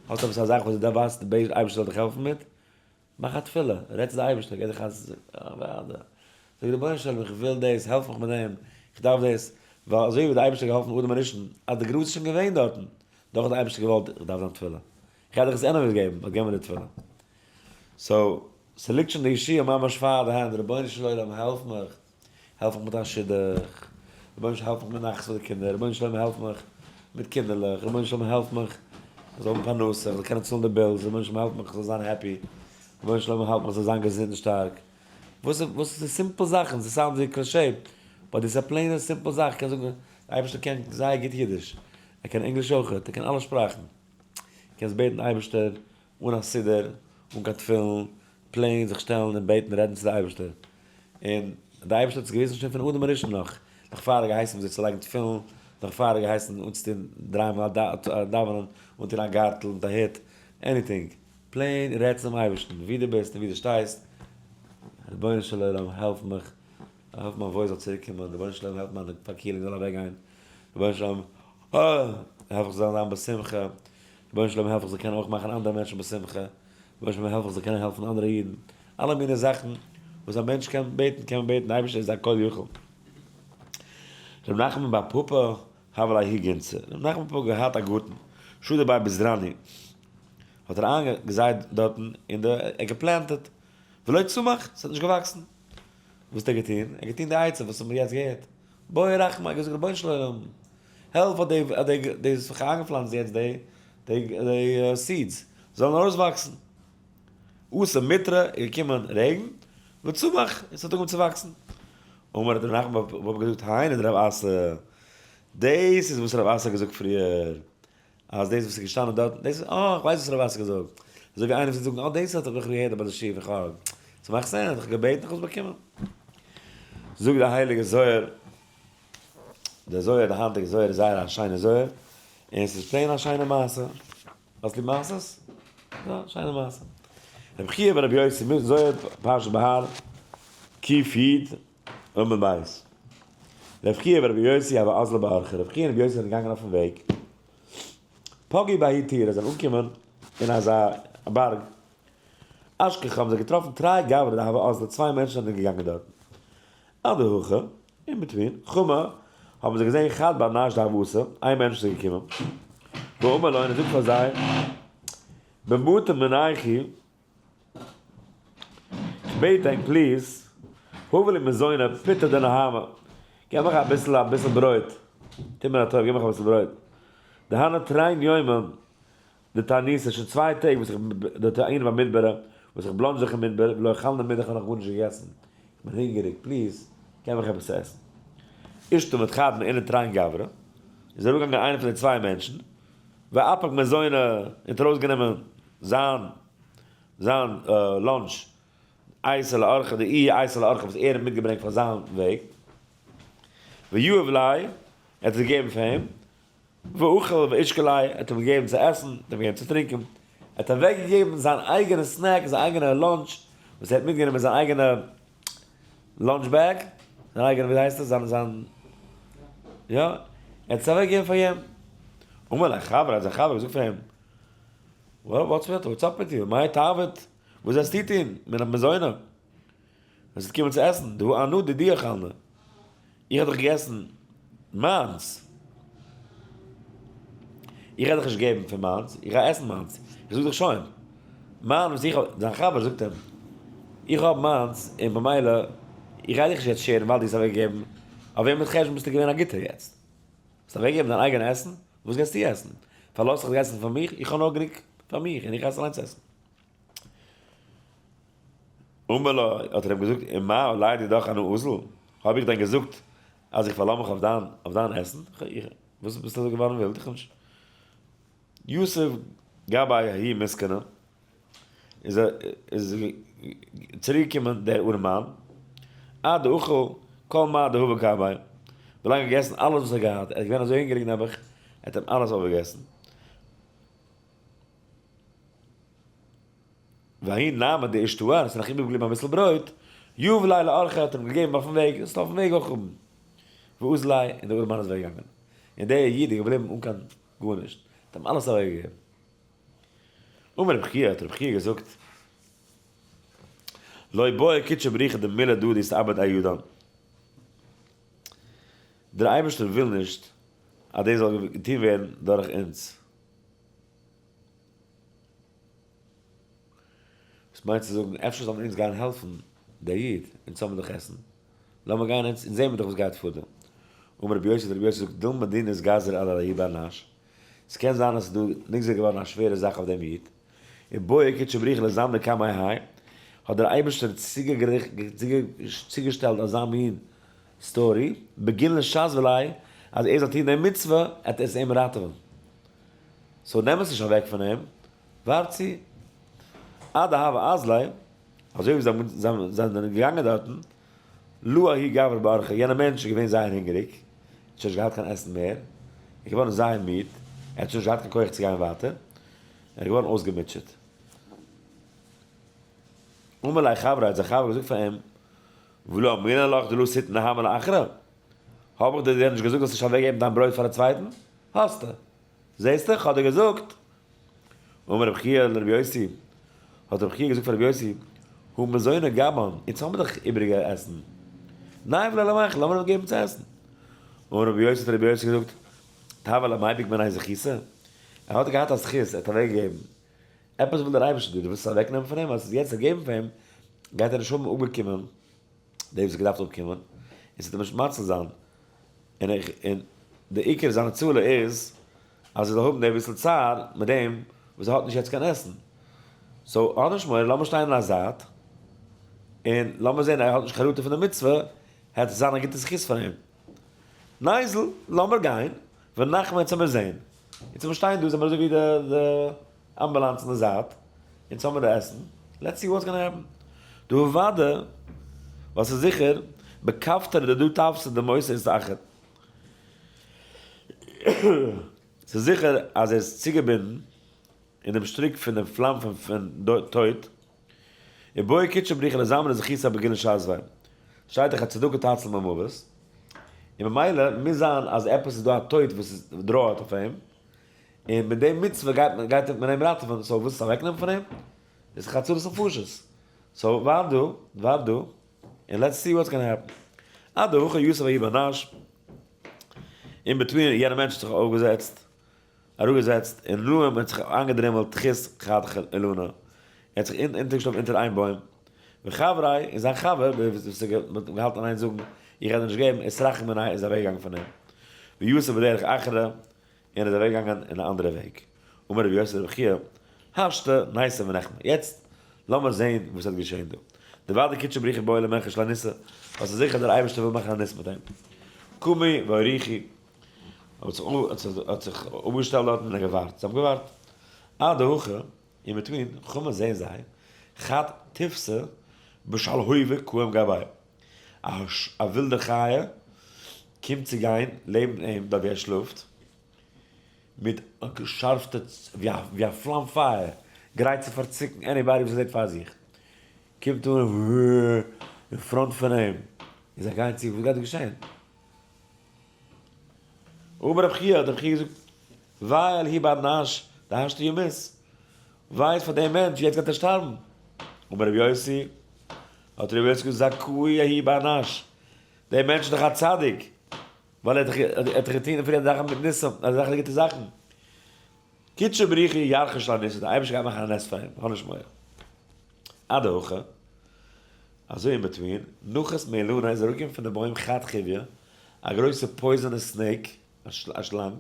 האסט עפעס א זאך וואס דו דארפסט די אייבערשטער זאל דיך העלפן מיט, מאך א תפילה, רעד צו די אייבערשטער, גיב דיך א אוודאי, זאג רבונו של עולם איך וויל דאס, העלף מיך מיט דעם, איך דארף דאס, ווייל אזוי ווי די אייבערשטער האט געהאלפן אדם הראשון, אז די גראז איז שוין געווען דארטן, דאך האט די אייבערשטער געוואלט איך דארף דיין תפילה, איך גיי דיך עס anyways געבן, but געב מיר די תפילה. so, ס'ליגט שוין די ישועה ממש פאר די הענט, רבונו של עולם העלף מיך, העלף מיך מיט א שידוך, רבונו של עולם העלף מיך מיט נחת פאר די קינדער, רבונו של עולם העלף מיך מיט קינדערלעך, רבונו של עולם העלף מיך איך זאל האבן פרנסה, איך זאל קענען צאלן די bills, רבונו של עולם העלף מיך איך זאל זיין happy, רבונו של עולם העלף מיך איך זאל זיין געזונט און שטארק. וואס איז וואס איז די simple זאכן, ס' sound ווי cliché, but דאס איז א plain ע simple זאך, קען זאגן, די אייבערשטער קען זייער גוט אידיש, ער קען ענגליש אויכעט, ער קען אלע שפראכן, קענסט בעטן די אייבערשטער אן א סידור, אן קיין תפילין, plain זיך שטעלן און בעטן רעדן צו די אייבערשטער, און די אייבערשטער האט עס געוויזן שוין פון אדם הראשון נאך, נאך פאר ער האט געהייסן וויאזוי צו לייגן תפילין, נאך פאר ער האט געהייסן אנצוטון דריי מאל דאווענען, אנטון א גארטל מיט א הוט, anything, plain רעד צום אייבערשטן ווי דו ביסט און ווי דו שטייסט, רבונו של עולם העלף מיך, העלף מיין voice זאל צוריק קומען, רבונו של עולם העלף מיין פארקילונג זאל אוועק גיין, רבונו של עולם העלף איך זאל זיין בשמחה, רבונו של עולם העלף איך זאל קענען אויך מאכן אנדערע מענטשן בשמחה, רבונו של עולם העלף איך זאל קענען העלפן אנדערע אידן, אלע מיני זאכן וואס א מענטש קען בעטן קען מען בעטן, די אייבערשטער איז א כל יכול. ר' נחמן בר פפא הוה ליה ההיא גינתא, ר' נחמן בר פפא האט געהאט א גארטן, שדי ביה בזרני, האט ער איינגעזייט דארטן און די ער האט גע plant עט, ולא צמח, ס'האט נישט געוואקסן. וואס האט ער געטון? ער האט געטון די עצה וואס האבן מיר יעצט געהערט, בעי רחמי, ער האט געזאגט רבונו של עולם, העלף אז די אז די די וואס איך האב איינגעפלאנצט יעצט די די די seeds זאלן ארויסוואקסן. אתא מיטרא איז געקומען רעגן, וצמח, און ס'האט אנגעהויבן צו וואקסן. אמר האט ר' נחמן בר פפא געזאגט היינו דרב אסי, דאס איז וואס רב אסי האט געזאגט פריער, אז דאס וואס איז געשטאנען דארט, דאס איז, אה, איך ווייס וואס רב אסי האט געזאגט. אזוי ווי איינער וואס וועט זאגן, אה, דאס האט איך געהערט ביי די שיעור פון חג. ס'מאכט sense, איך האב געבעטן, איך האב עס באקומען. זאגט דער הייליגער זוהר, דער זוהר, דער היינטיגער זוהר איז זייער א שיינער זוהר, און ס'איז plain א שיינע מעשה. האסט ליב מעשות? יא, שיינע מעשה. רבי חייא ברבי יוסי, זוהר פרשת בהר, ק י, עמוד ב'. רבי חייא ורבי יוסי הוו אזלי באורחא, רבי חייא און רבי יוסי זענען געגאנגען אויפן וועג, פגעו בההוא טורא, זענען אנגעקומען אין אזא בארג, אשכחו האבן זיי געטראפן תרי גברי דהוו אזלי, צוויי מענטשן זענען געגאנגען דארטן, אדהכי, in between, חמא, האבן זיי געזען חד בר נש דהוה אתי, איין מענטש איז געקומען, ואמר לון, ער זאגט פאר זיי, במטא מינייכו, כ'בעט ענק please, הבו לי מזונא פיתא דנהמא, געב מיך אביסל אביסל ברויט, טו מיר א טובה געב מיך אביסל ברויט, דהני תרין יומין דתעניתא, שוין צוויי טעג וואס איך דתעינא במדברא, וואס איך בלאנדזש זיך אין מדבר, ולא אכלנא מידי איך האב נאך גארנישט געגעסן, איך בין הונגעריג, please, געב מיך עפעס צו עסן. אשתמיט חד מאינון תרין גברי, איז אראפגעגאנגען איינער פון די צוויי מענטשן, ואפיק מזונא, און האט ארויסגענומען זיין זיין lunch אייתי לאורחא דאיהו אייתי לאורחא וואס ער האט מיטגעברענגט פאר זיין וועג, ויהב ליה, ער האט עס געגעבן פאר אים, ואכל ואשקי ליה, ער האט אים געגעבן צו עסן, ער האט אים געגעבן צו טרינקען, ער האט אוועקגעגעבן זיין אייגענע snack, זיין אייגענע lunch, וואס ער האט מיטגענומען זיין אייגענע lunch bag, זיין אייגענע ווי הייסט עס, זיין זיין יא, ער האט עס אוועקגעגעבן פאר יענעם. אמר ליה חבריה, האט זיין חבר געזאגט פאר אים, what's with, what's up with you, מאי תעביד, וואס וועסטו טון, מן המזונא, ווען ס'וועט קומען צו עסן, דהא אנא דידי אכלנא, איך האב דאך געגעסן מיינס, איך גיי דיך נישט געבן פון מיינס, איך גיי עסן מיינס, איך זאג דיך שוין, מיין וואס איך האב, זיין חבר זאגט אים, איך האב מיינס און במילא איך גיי דיך נישט יעצט share ן ווייל דו האסט אוועק געגעבן, אויף וועמענס חשבון ביסטו געווען א גוטער יעצט? האסט אוועק געגעבן דיין אייגענע עסן, וואס גייסטו עסן? פארלאז זיך עסן פאר מיך, איך האב נאר גענוג פאר מיך און איך גיי עס אליינס עסן. אמר לו, האט ער אים געזאגט, ומה עלי דידך אנא אזיל, האב איך דען געזאגט אז איך פארלאז מיך אויף דיין אויף דיין עסן? וואס ביסטו אזוי געווארן ווילד? איך האב נישט. יוסף גבאי ההיא מסכנה, איז איז צוריק געקומען דער ארעמאן, עד דאכל כל מה דהוה קמיה, ווילאנג ער האט געגעסן אלעס וואס ער האט געהאט, ער איז געווען אזוי הונגעריג נעבעך, ער האט אים אלעס אויפגעגעסן. וההיא נמי דאשתהי, עס איז נאך איבערגעבליבן אביסל ברויט, יהב ליה לאורחא האט אים געגעבן אויפן וועג, זאלסט אויפן וועג אויך האבן. ואזל און דער ארעמאן איז אוועקגעגאנגען. און דער איד איז געבליבן אן קיין גארנישט, האט אים אלעס אוועקגעגעבן. אמר רבי חייא, האט רבי חייא געזאגט, לא בעי קודשא בריך הוא דמילה דא דיתעביד אדידן. דער אייבערשטער וויל נישט אז דאס זאל געטון ווערן דורך אונז. וואס מיינט צו זאגן, אפשר זאלן אונז גיין העלפן דער איד, אונז האבן דאך עסן, לאמיר גיין אונז, אונז זעען מיר דאך וואס גייט פאר דא. אמר רבי יוסי, רבי יוסי זאגט, דילמא דינא איתגזר עליה לההוא בר נש, ס'קען זיין אז ס'איז דא נגזר געווארן א שווערע זאך אויף דעם איד, ובעי קודשא בריך הוא לזמנה קמיה האי, האט דער אייבערשטער צוגעשטעלט אזא מין story, בגין לשזבא ליה, אז ער זאל טון די מצוה, עט עס אים ראטעווען. so נעם עס נישט אוועק פון אים, ווארט צו. עד דהוה אזלי, אזוי ווי זיי זענען געגאנגען דארטן, לא ההוא גברא באורחא, יענער מענטש איז געווען זייער הונגעריג, האט שוין נישט געהאט קיין עסן מער, ער איז געווארן זייער מיד, ער האט שוין נישט געהאט קיין כח צו גיין ווייטער, ער איז געווארן אויסגעמוטשעט. אמר ליה חבריה, האט זיין חבר געזאגט פאר אים, ולא אמרינן לך דלא תיתן נהמא לאחרא? האב איך דיר דען נישט געזאגט זאלסט נישט אוועקגעבן דיין ברויט פאר א צווייטן? האסטו. זעסטו, כ'האב דיר געזאגט. אמר רבי חייא לרבי יוסי, האט רבי חייא געזאגט פאר רבי יוסי, הא מזונא גבן, אונז האבן דאך איבעריגע עסן. ניהיב ליה למיכל, לאמיר אים געבן צו עסן. אמר רבי יוסי, האט רבי יוסי געזאגט, תאוה למיפק מיניה זכותא, ער האט געהאט א זכות, ער האט אוועקגעגעבן. עפעס וויל דער אייבערשטער דיר, דו ווילסט עס אוועקנעמען פון אים, אז עס יעצט געבן פאר אים, גייט ער נישט האבן אפגעקומען דעם וואס האט געדארפט אפקומען, און ס'וועט אים נישט מציל זיין. און איך, און די עיקר זיין הצלה איז אז ער זאל האבן די ביסל צער מיט דעם וואס ער האט נישט יעצט קיין עסן. so האב נישט מורא, לאמיר שטיין אין א זייט, און לאמיר זען ער האט נישט חרטה פון די מצוה, העט עס זיין א גוטע זכות פאר אים. ניזיל, לאמיר גיין, ונחמיה אונז עמיר זען. אונז עמיר שטיין דא, זעמיר אזוי ווי די אמבולאנס אין די זייט, אונז האמיר די עסן, let's see what's gonna happen. דהא ודאי, ווייל ס'איז זיכער, בכפתרא דדא תפסא דמותא אתאחר. ס'איז זיכער אז ער איז צוגעבינדן אין דעם שטריק פון דעם פלאם פון טויט. ובעי קודשא בריך הוא לזמנה זכותא בגין לשזביה. שטייט דאך אז צדקה תציל ממוות. און ממילא מוז זיין אז עפעס איז דא א טויט וואס איז דראעט אויף אים. און מיט די מצוה גייט מען גייט מען אים ראטעווען, so ווילסט עס אוועקנעמען פון אים? איז דאך הצלת נפשות. so ווארט דא, ווארט דא, און let's see what's gonna happen. עד דהכי יתיב ההוא בר נש, in between יענער מענטש האט זיך אויפגעזעצט, אראפגעזעצט, און נועם האט זיך איינגעדרימלט תחת חד אילנא, ער האט זיך אונטערגעשלאפן אונטער איין בוים, וחבריה, און זיין חבר, וואס האט געהאלטן אין איין זאגן, איך גיי דיר נישט געבן, אתרחיק מיניה איז אוועקגעגאנגען פון אים. ויתיב בדרך אחרא, און איז אוועק געגאנגען אין א אנדערע וועג. אמר רבי יוסי לרבי חייא, השתא ניתיב ונחמי. יעצט לאמיר זעהן וואס וועט געשעהן דא. דודאי קודשא בריך הוא בעי למיחש ליה ניסא, ווייל ס'איז זיכער דער אייבערשטער וויל מאכן א נס מיט אים. קמו ואורחו, האט זיך אפגעשטעלט דארטן און געווארט. זיי האבן געווארט. עד דהכי, in between, חמא זעהן זיי, חד תפסא בשלהובא קאים גביה. א ווילדע חיה קומט צו גיין לעבן אים דארט ווי ער שלאפט, מיט געשארפטע ווי א פלאם פייער, גרייט צו פארציקן anybody וואס ער זעט פאר זיך, קומט אן אין front פון אים, און זיי גייען צו, וואס גייט דא געשען? אמר רב חייא, האט רב חייא געזאגט, וויי על ההוא בר נש דהשתא ימות, וויי איז פאר דעם מענטש, יעצט גייט ער שטארבן. אמר רבי יוסי, האט רבי יוסי געזאגט, זכאי ההוא בר נש, דער מענטש איז דאך א צדיק, ווייל ער האט דאך געטון פריער זאכן מיט ניסים, אזעלכע גוטע זאכן. קודשא בריך הוא ירחיש ליה ניסא, דער אייבערשטער גייט מאכן א נס פאר אים, האב נישט מורא. עד דהכי, אזוי in between, נחת מאילנא איז אראפגעקומען פון די בוים חד חיויא, א גרויסע poisonous snake, א שלאנג,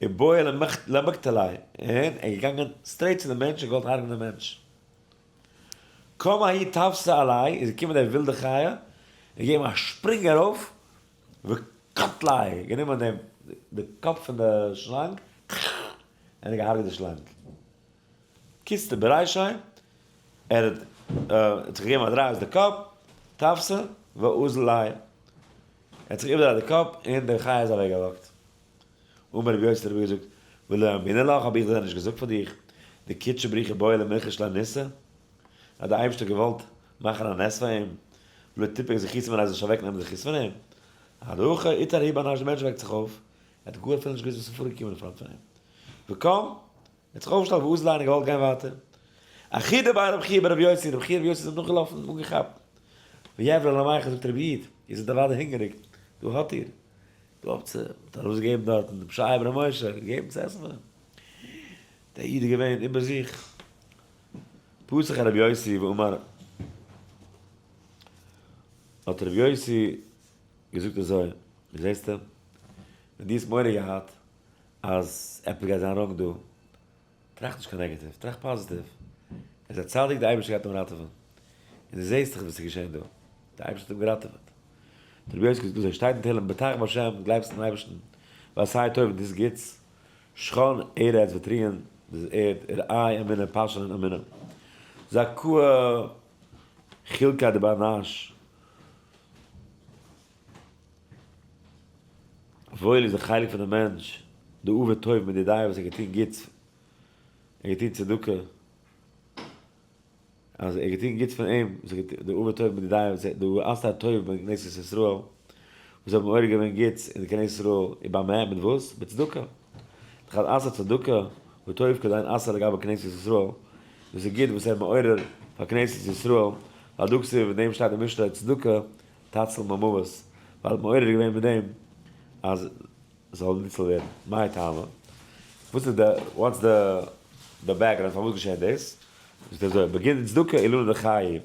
ובעא למקטליה, און ער איז געגאנגען straight צו די מענטש און געוואלט הרג'נען די מענטש. קם ההיא טפסא עליה, איז געקומען דער ווילדע חיה, און געגעבן א שפרינג ארויף, וקטליה, גענומען דעם די קאפ פון די שלאנג. און ער האט געהארגעט די שלאנג. קיצתא ברישיה, ער האט זיך געגעבן א דריי אויס די קאפ, תפסה ואזל ליה, ער האט זיך איבערדרייט די קאפ און די חיה איז אוועקגעוואקט. אמר רבי יוסי האט רבי געזאגט, ולא אמינא לך, האב איך דען נישט געזאגט פאר דיך, דקודשא בריך הוא בעי למיחש ליה ניסא, אז די אייבערשטער האט געוואלט מאכן א נס פאר אים, ולא תיפוק זכותא מיניה זאל נישט אוועקנעמען די זכות פון אים. הדא הכא איתער הוא בר נש די מענטש וועקט זיך אויף, ער האט גאר אפילו נישט געוואוסט וואס איז פארגעקומען אין front פון אים. וקם, ער האט זיך אויפגעשטעלט ואזל און געוואלט גיין ווייטער. אחי דבי רבי חייא ברבי יוסי, רבי חייא רבי יוסי איז אים נאכגעלאפן און אנגעכאפט. ויהב ליה למיכל זאגט רבי איד, איר זענט אוודאי הונגעריג, דא האט איר, דא האט צו, האט ארויסגעגעבן דארטן רבי שעיה בר' משה, געגעבן צו עסן פאר אים. דער איד איז געווען איבער זיך. פתח רבי יוסי ואמר, האט רבי יוסי געזאגט אזוי, זעסטו, ווען דו האסט מורא געהאט אז עפעס גייט זיין wrong דא, טראכט נישט קיין negative, טראכט positive. ער איז א צדיק, די אייבערשטער גייט אים ראטעווען. און דו זעסט דאך וואס איז געשען דא, די אייבערשטער האט אים געראטעוועט. האט רבי יוסי געזאגט אזוי, שטייט אין תהלים, בטח בהשם, גלייבסט אין אייבערשטן, ועשה טוב און טוסט גוטס, שכון ארץ וועט רוען די ערד, ורעה אמונה פאשען אין אמונה. זכאה חולקא דבר נש. וואויל איז די חלק פון די מענטש, דעבד טוב מיט די דיעה וואס ער האט געטון גוטס, ער האט געטון צדקה, אז ער האט געטון גוטס פון אים, דעבד טוב מיט די דיעה וואס ער, דעשה טוב בכנסת ישראל, וואס האבן מעורר געווען גוטס אין די כנסת ישראל, ובמה, מיט וואס? בצדקה. דכד עשה צדקה וטוב כדין עשה לגבי כנסת ישראל, דאס איז גוט וואס ער האט מעורר פאר כנסת ישראל, ווייל דא כתיב, אין דעם שטייט אין משלי צדקה תציל ממוות, ווייל האט מעורר געווען מיט דעם אז זאל ניצל ווערן, מאי טעמא? וואס איז די, what's the the background פארוואס געשעט דאס? זאגט ער אזוי, בגין צדקה אילנא דחיי,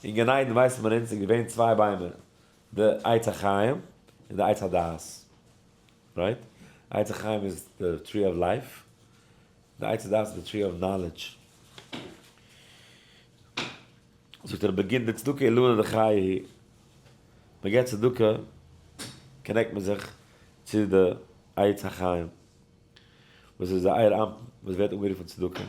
אין גן עדן ווייסט מען אונז איז געווען צוויי ביימער, די עץ החיים און די עץ הדעת, right? עץ החיים איז די tree of life, די עץ הדעת איז די tree of knowledge. זאגט ער בגין דצדקה אילנא דחיי, מען געבט צדקה connect מען זיך צו די עץ החיים וואס איז די זעיר אנפין וואס ווערט אנגערופן צדקה.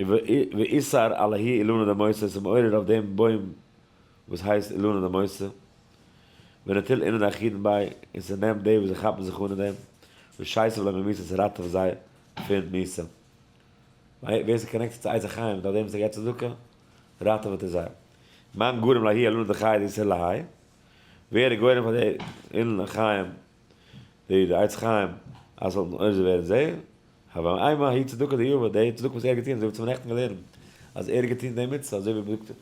ואיתער על ההוא אילנא דמותא, עס איז מעורר אויף דעם בוים וואס הייסט אילנא דמותא, ונטיל אינון דאחידן ביה, און ס'נעמט די וואס זיי כאפן זיך אן אין דעם, ושייסב ליה ממיתא, ס'ראטעוועט זיי פון מיתה. ווער ס'איז connected צו עץ החיים דורך דעם וואס ער געבט צדקה, ראטעוועט ער זיי. מאן גרים לההוא אילנא דחיי דאיתער להאי, ווער איז גורם פאר די אילן החיים, די עץ חיים, אז ס'זאל נעזר ווערן זיי, הוה אימא ההיא צדקה דיהוה, די צדקה וואס ער האט געטון, אזוי ווי מיר האבן נעכטן געלערנט, אז ער האט געטון די מצוה, אזוי ווי מ'זאגט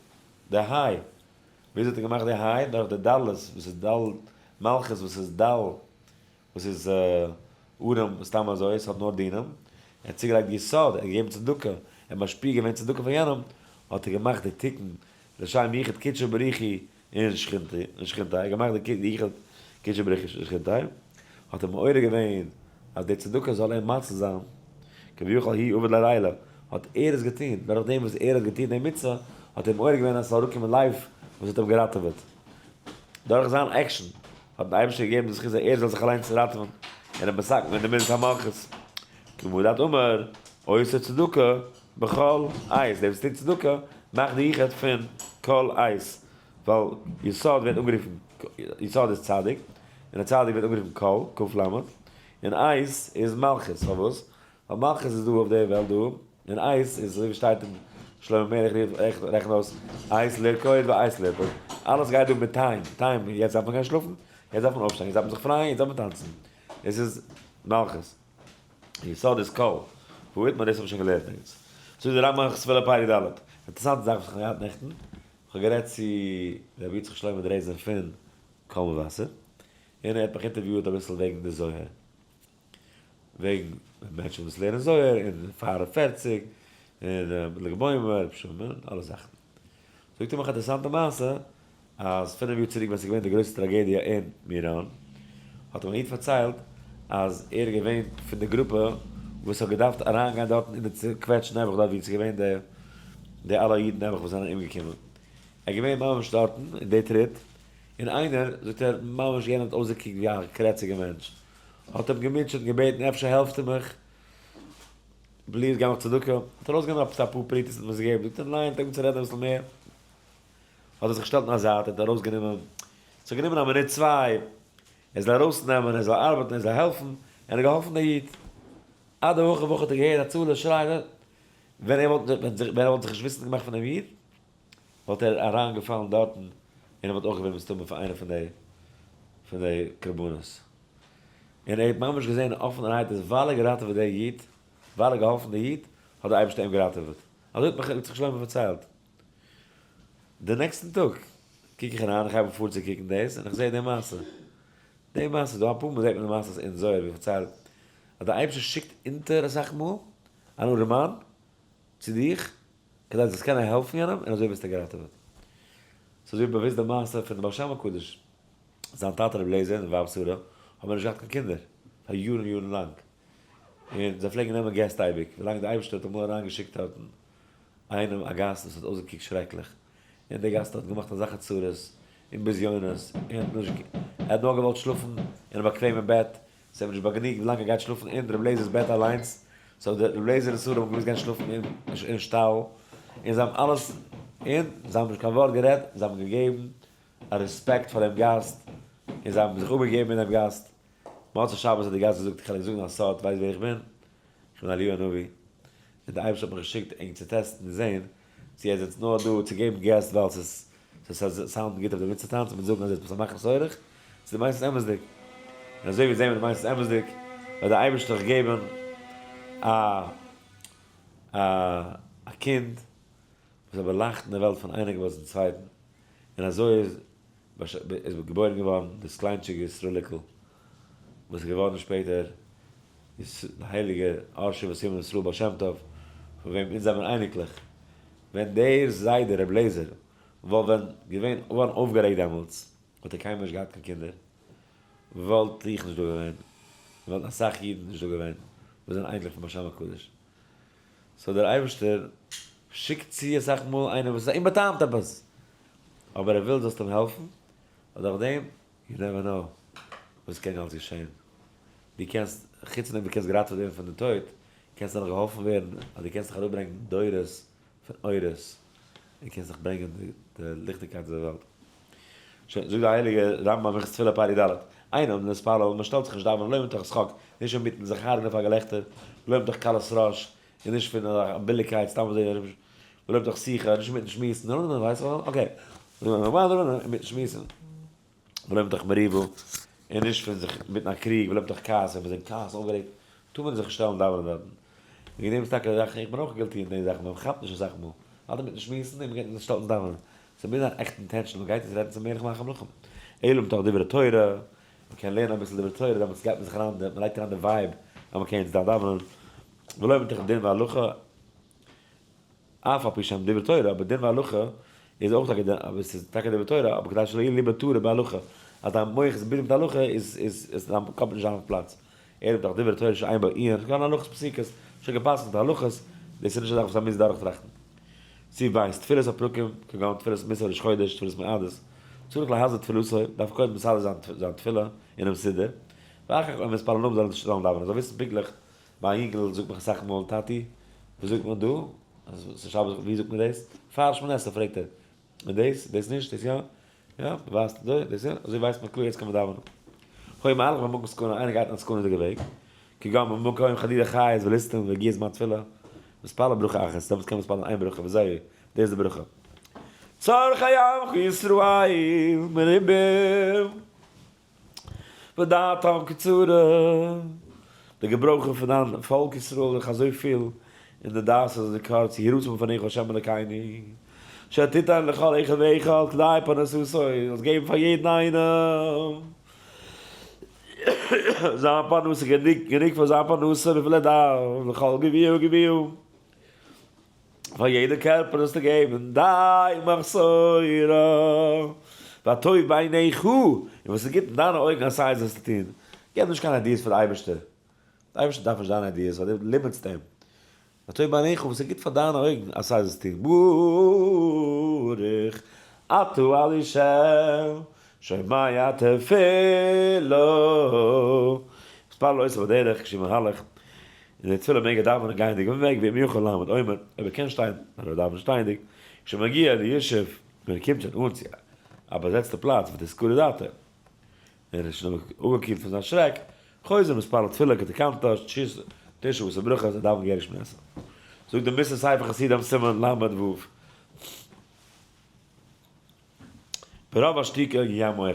די היי, וויאזוי האט ער געמאכט די היי? דורך די דלת וואס איז ד' מלכות וואס איז ד' וואס איז ארעם סתם אזוי, עס האט נאר דינים, ער האט צוגעלייגט יסוד, ער האט געגעבן צדקה, ער האט משפיע געווען צדקה פאר יענעם, האט ער געמאכט די תיקון לשם יחוד קודשא בריך הוא און שכינתיה, ער האט געמאכט די יחוד קודשא בריך הוא און שכינתיה, האט ער מעורר געווען אז די צדקה זאל אים מציל זיין, כביכול הוא עביד ליה לעילא, האט ער עס געטון, דורך דעם וואס ער האט געטון די מצוה, האט ער מעורר געווען אז עס זאל אראפקומען life וואס האט אים געראטעוועט. דורך זיין עקשן האט דער אייבערשטער געגעבן די זכות אז ער זאל זיך אליינס ראטעווען און האט מתקן געווען די מידת המלכות. כמה דאת אמר, עושה צדקה בכל עת, דער וואס טוט צדקה מאכט די יחוד פון כל עת, ווייל יסוד ווערט אנגערופן, יסוד איז צדיק, און א צדיק ווערט אנגערופן כל, ק ל, און עת איז מלכות, פארוואס? ווייל מלכות איז דא אויף די וועלט דא, און עת איז אזוי ווי שטייט אין שלמה המלך רעכנט אויס עת לרקוד ועת לרפוד, אלעס גייט דא מיט time, time, יעצט דארף מען גיין שלאפן, יעצט דארף מען אויפשטיין, יעצט דארף מען זיך פרייען, יעצט דארף מען טאנצן, עס איז מלכות. יסוד איז קול, וואו איז מען דאס האב איך שוין געלערנט ערגעץ. זאגט דער רמב ם ספר פרק ד', אינטערעסאנטע זאך וואס איך האב געהאט נעכטן, איך האב גערעדט צו רבי יצחק שלמה דרעזנער פון קול מבשר, און ער האט מיך אינטערוויועט אביסל וועגן די זוהר, וועגן מענטשן וואס לערנען זוהר און פאר פערציג און לג בעומר רבי שמעון אלע זאכן. זאגט ער מיך א אינטערעסאנטע מעשה אז פינף יאר צוריק ווען ס'איז געווען די גרויסע טראגעדיע אין מירון האט אים א איד פארציילט אז ער איז געווען פון די גרופע וואס האט געדארפט אריינגיין דארטן אין די צוקוועטשט נעבעך דארט ווי ס'איז געווען די די אלע אידן נעבעך וואס זענען אומגעקומען. ער איז געווען ממש דארטן אין די טריט און איינער זאגט ער ממש יענער האט אויסגעקוקט ווי א קרעציגע מענטש. האט אים געמוטשעט און געבעטן אפשר העלפסטו מיך, please גיב מיך צדקה, האט ער ארויסגענומען עפעס אפאר פרוטות און אים עס געגעבן, זאגט ער ניין, האט ער אנגעהויבן צו רעדן אביסל מער, האט ער זיך געשטעלט אין א זייט און האט ארויסגענומען, ס'האט גענומען א מינוט צוויי, ער זאל ארויסנעמען, ער זאל ארבעטן, ער זאל העלפן, און ער האט געהאלפן דער איד. עד וואך וואך האט ער געהערט הצלה שרייען, ווען ער וואלט ווען ער וואלט זיך נישט וויסנד געמאכט פון דעם איד, וואלט ער אריין געפאלן דארטן, און ער וואלט אויך געווען מסתמא פאר איינע פון די פון די קרבנות. און ער האט ממש געזען אפענערהייט אז ווייל ער געראטעוועט דער איד, ווייל ער געהאלפן דער איד, האט דער אייבערשטער אים געראטעוועט. אזוי האט מיך ר' יצחק שלמה פארציילט. די נעקסטן טאג קוק איך אריין, איך הייב אן פארצוקוקן דאס, און איך זע די מעשה. די מעשה, דא אפאר מאל זעט מען די מעשה אין זוהר ווי פארציילט אז דער אייבערשטער שיקט אונטער אסאך מאל אן ארעמאן צו דיך כדי זאלסט קענען העלפן יענעם און אזוי ווערסטו געראטעוועט. ס'איז אזוי באוואוסט די מעשה פון די בעל שם הקדוש, זיין טאטע רבי אליעזר און ווייב שרה האבן נישט געהאט קיין קינדער פאר יארן יארן לאנג, און זיי פלעגן נעמען געסט אייביג, ווילאנג דער אייבערשטער האט אמאל אריינגעשיקט דארטן איינעם א גאסט וואס האט אויסגעקוקט שרעקליך, און דער גאסט האט געמאכט אזעלכע צרות און בזיונות, און האט נישט, ער האט נאר געוואלט שלאפן אין א באקוועמע בעט, ס'איז אים נישט באגענוגט ווילאנג ער גייט שלאפן אין ר' לעזער'ס בעט אליינס, so דער ר' לעזער און שרה האבן געמוזט גיין שלאפן אין אין שטאל, און זיי האבן אלעס, און זיי האבן נישט קיין ווארט גערעדט, זיי האבן געגעבן א רעספעקט פאר דעם גאסט, און זיי האבן זיך אפגעגעבן מיט דעם גאסט. מוצאי שבת האט דער גאסט געזאגט, איך וועל ענק זאגן א סוד, ווייסט ווער איך בין? איך בין אליהו הנביא, און דער אייבערשטער האט מיך געשיקט ענק צו טעסטן און זען צו ער זענט נאר דא צו געבן געסט ווייל ס'איז ס'זאל sound ן גוט אויף די מצוה טאנץ און זאגן אז ער איז עפעס א מכניס אורח, צו דו מיינסט עס אמת'דיג. און אזוי ווי זעהן מיר דו מיינסט עס אמת'דיג, וועט דער אייבערשטער דיך געבן א א א קינד וואס זאל באלייכטן די וועלט פון איין עק וועלט צום צווייטן. און אזוי איז איז געבוירן געווארן דאס קליינטשיגע ישראל'יקל וואס איז געווארן שפעטער די הייליגע אור שבעת ימים ישראל בעל שם טוב, פון וועם אונז זעמיר אייניקלעך. ווען דער זיידע רבי לעזער וואלט ווען געווען געווארן אויפגערעגט דעמאלטס, וואלט ער קיינמאל נישט געהאט קיין קינדער, וואלט איך נישט דא געווען, וואלטן אסאך אידן נישט דא געווען וואס זענען אייניקלעך פון בעל שם הקדוש. so דער אייבערשטער שיקט צו אסאך מאל איינער וואס איז אומבאטעמט עפעס, אבער ער וויל זאלסט אים העלפן, ווייל דורך דעם, you never know וואס קען אלס געשען. דו קענסט, חוץ פון דעם דו קענסט געראטעוועט ווערן פון די טויט, קענסטו נאך געהאלפן ווערן אז דו קענסט נאך אראפברענגען דורות פון אורות, און קענסט נאך ברענגען די ליכטיגקייט צו די וועלט. שוין, זאגט די הייליגע רמב ם הלכות תפילה פרק ד', אין עומדין להתפלל, מען שטעלט זיך נישט דאווענען, לא מתוך שחוק, נישט אינמיטן זיך הרג'נען פאר געלעכטער, ולא מתוך קלות ראש, און נישט פון א ביליגקייט, סתם אזוי, ולא מתוך שיחה, נישט אינמיטן שמועסן, ווייסט okay, אינמיטן שמועסן. ולא מתוך מריבה, און נישט פון זיך מיטן א קריג, ולא מתוך כעס, ווען מ'איז אין כעס אויפגערעגט, טאר מען זיך נישט שטעלן דאווענען דארטן. וועגן דעם איז טאקע די זאך, איך בין אויך guilty אין די זאכן, מען כאפט נישט אסאך מאל, מ'האלט אינמיטן שמועסן און מ'גייט זיך שטעלן דאווענען. ס'מוז זיין עכט intentional, מ'גייט יעצט רעדן צום מלך מלכי המלכים. אלא מתוך דברי תורה, מ'קען לערנען אביסל דברי תורה, דעמאלטס גייט מען זיך אריין, מ'לייגט אריין די vibe אז מ'קען יעצט דאווענען. ולא מתוך דין והלכה. אף על פי שהם דברי תורה, אבער דין והלכה איז אויך טאקע דין, אבער ס'איז טאקע דברי תורה, אבער כדי שלא יהיה ליבו טרוד בהלכה, אז דיין מח איז busy מיט הלכה איז איז איז דיין קאפ נישט אויף פלאץ. ער האט דאך דברי תורה שאין בו עיון, ס'געווארן הלכות פסוקות, שוין גע'פסק'נט הלכות, דאס איז נישט א זאך וואס א מוז דורכטראכטן. סעיף ב', תפילות הפרקים, כגון תפילת מוסף ראש חודש, תפילת מועדות, צריך להסדיר תפילתו, דארף קודם מסדר זיין זיין תפילה אינעם סידור, ואחר כך אויב מתפלל נאך זאל ער זיך שטעלן דאווענען, זאל וויסן פונקטליך מיין יונגעל זאגט מיך אסאך מאל טאטי וואס זאגט מען דא? ס'איז שבת ווי זאגט מען דאס? פאר שמונה עשרה פרעגט ער און דאס? דאס נישט? דאס יא? יא ווייסט אזוי דאס יא? אזוי ווייסט מען קלאר יעצט קען מען דאווענען. הוי מהלך במקום סכנה איינער גייט אין א סכנה'דיגע וועג כגון במקום חדירה חיות וליסטים והגיע זמן תפילה מתפלל ברכה אחת דעמאלטס קען מען מתפלל איין ברכה וזהו דאס איז די ברכה צרכי עמך ישראל מרובים. ודעתם קצרה, די געברויכן פון דיין פאלק ישראל זענען אזוי פיל, און די דעת איז אזוי קורץ, יהי רצון מלפניך ה' אלקינו, שתיתן לכל אחד ואחד כדי פרנסתו, זאלסט געבן פאר יעדן איינעם זיין פרנסה, גענוג פאר זיין פרנסה וויפיל ער דארף, לכל גויה וגויה. פאר יעדע קערפער זאלסטו געבן די מחסורה, והטוב בעיניך, און וואס איז גוט אין דיינע אויגן עשה זאלסטו טון. געב נישט קיין ideas פאר די אייבערשטער, די אייבערשטער דארף נישט דיינע ideas ווייל דו limit סט אים. והטוב בעיניך, וואס איז גוט פאר דיינע אויגן עשה זאלסטו טון. ברוך אתה ה' שומע תפלה. מתפלל אותה בדרך כשהוא מהלך, און די תפילה מעג ער דאווענען גייענדיג אויפן וועג, ואם יכול לעמוד עומד, אויב ער קען שטיין, זאל ער דאווענען שטייענדיג, כשמגיע לישוב, ווען ער קומט שוין אן צו א באזעצטע פלאץ, ותסכור דעתו, און ער איז שוין אפגעקילט פון זיין שרעק, חוזר מתפלל תפילה כתקנתא, תשעה עשר ברכות, ער דאווענט געהעריג שמונה עשרה. זאגט די מוסר ספר חסידים סימן ל"ו. ברוב השתיקה יהיה מורא.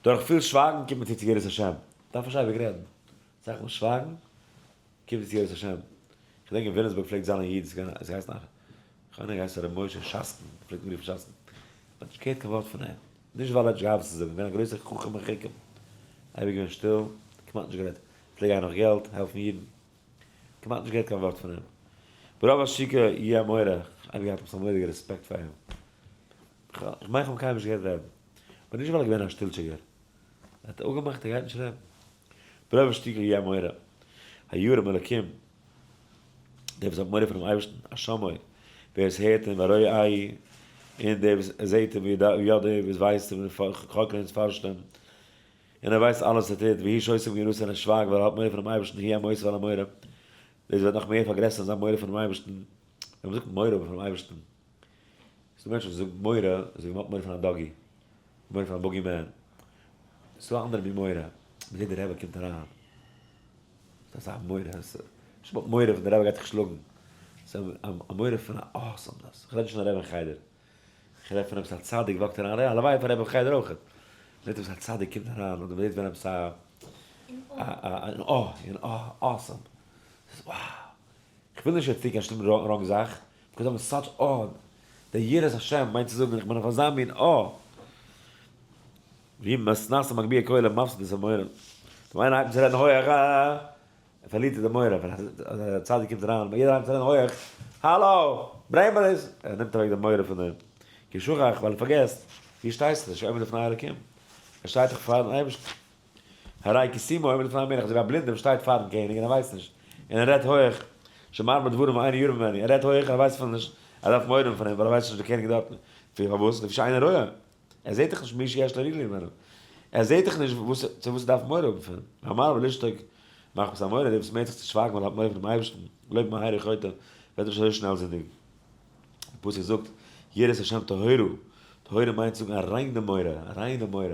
דורך פיל שווייגן קומט מען צו צו יראת השם. דארף נישט אייביג רעדן. אסאך מאל שווייגן קומט מען צו יראת השם. כ'געדענק אין וויליאמסבורג פלעגט זיין א איד, עס געהייסן א, כ'מיין ער געהייסן ר' משה שאסקן, מ'פלעגט אים רופן שאסקן. מ'האט נישט געהערט קיין ווארט פון אים. נישט ווייל ער האט נישט געהאט וואס צו זאגן, געווען א גרויסער חכם מחוכם. אייביג געווען שטיל, כמעט נישט גערעדט. פלעג גיין נאך געלט, העלפן אידן. כמעט נישט געהערט קיין ווארט פון אים. ברוב השתיקה יהיה מורא, אייביג געהאט עפעס א מורא'דיגע רעספעקט פאר אים. כ'מיין כ'האב קיינמאל נישט געהערט רעדן. אבער נישט ווייל ער איז געווען א שטילטשיגער. ער האט אפגעמאכט ער גייט נישט רעדן. ברוב השתיקה יהיה מורא. הירא מאלקים, דער וואס האט מורא פונעם אייבערשטן, השומע, ווער עס הערט אים, והרואה, און דער וואס זעט אים, ויודע, וואס ווייסט אים, וחוקר און פארשט אים. און ער ווייסט אלעס ער טוט, והוא שותק מיראתו און ער שווייגט ווייל ער האט מורא פונעם אייבערשטן, הוא המוסיף על המורא, דאס וועט נאך מער פארגרעסערן זיין מורא פונעם אייבערשטן, ווען מ'זאגט מורא האבן פונעם אייבערשטן, ס'דא מענטשן וואס זאגן מורא אזוי ווי מ'האט מורא פון א doggy, מורא פון א bogey man, ס'דא א אנדערע מין מורא, מ'זעט די רבי קומט אריין, ס'איז אזא מורא, נישט מ'האט מורא פון די רבי גייט דיך שלאגן, ס'איז א מורא פון א awesomeness, כ'רעד נישט פון א רבי אין חדר. כ'רעד פון עפעס א צדיק walk ט אריין, הלוואי פאר רבי חדר אויכעט. מ'זעט עפעס א צדיק קומט אריין, אדער מ'זעט ווען עפעס א אן אה, אן אה, awesome. ס'איז wow. כ'וויל נישט יעצט טון קיין שום wrong זאך, because I'm such awe. דער יראת השם מיינט צו זאגן איך בין אויף אזא מין אה. ווי מתנשא מגביה קולו מפסיד את המורא. ווען איינער הייבט אן צו רעדן הויעך אה. ער פארלירט די מורא ווען א צדיק קומט אריין, יעדער הייבט אן הויעך, האלא! ברענג מיר דאס! ער נעמט אוועק די מורא פון דעם כי שכח, ווייל ער פארגעסט, ווי שטייסטו? שעומד לפני האלקים, ער שטייט דאך פארן אייבערשטן. הרי כסומא עומד לפני המלך, אזוי ווי א בלינדער וואס שטייט פארן קעניג און ער ווייסט נישט, און ער רעדט הויעך, שמרבה דברים ואינו ירא ממנו, ער רעדט הויעך און ער ווייסט אפילו נישט, ער דארף מורא האבן פון אים, ווייל ער ווייסט נישט דער קעניג איז דארטן, פארוואס? לפי שאינו רואה. ער זעט דאך נישט מי שיש לו רגלים ממנו, ער זעט דאך נישט וואס צו וואס ער דארף מורא האבן פון אים, המרבה לשתוק מחמת המורא, דער וואס מערט זיך צו שווייגן ווייל ער האט מורא פונעם אייבערשטן, לא במהרה חוטא, וועט ער נישט אזוי שנעל זינדיגן. דער פסוק זאגט, יראת השם טהורה, טהורה מיינט צו זאגן א ריינע מורא, א ריינע מורא,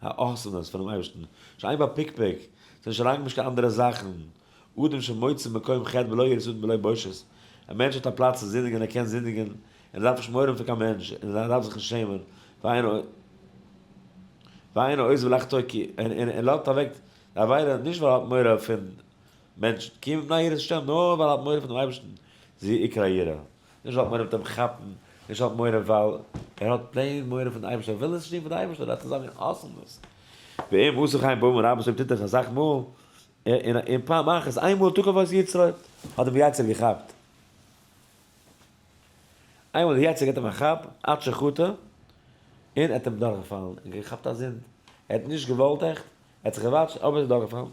א awesomeness פונעם אייבערשטן, שאין בה פקפוק, ס'איז נישט אריינגעמישט קיין אנדערע זאכן, אדם שמוצא מקום חטא בלא יראת אדם בלא בושת, א מענטש האט א פלאץ צו זינדיגן ער קען זינדיגן, און ער דארף נישט מורא האבן פון קיין מענטש, און ער דארף זיך נישט שעמען, ואינו עוזב לחטוא כי, און ער לאזט אוועק די עבירה נישט ווייל ער האט מורא פון מענטשן, כי מפני יראת השם, נאר ווייל ער האט מורא פונעם אייבערשטן, זו עיקר היראה, נישט ווייל ער האט מורא מ'וועט אים כאפן, נישט ווייל ער האט מורא ווייל ער האט plain מורא פון די אייבערשטער, ער וויל עס נישט טון פאר די אייבערשטער, ער האט אזא מין awesomeness. ואם עשה כן פעמים רבות אויב טוט ער עס אסאך מאל, און פעם אחת, איינמאל תקף אותו יצרו, האט אים יצר געכאפט. איינמאל די יצר געט אים א כאפ, עד שחטא, און ער האט אים דורכגעפאלן, און געכאפט א זינד. ער האט נישט געוואלט עכט, ער האט זיך געוואטשט, אבער ער איז דורכגעפאלן.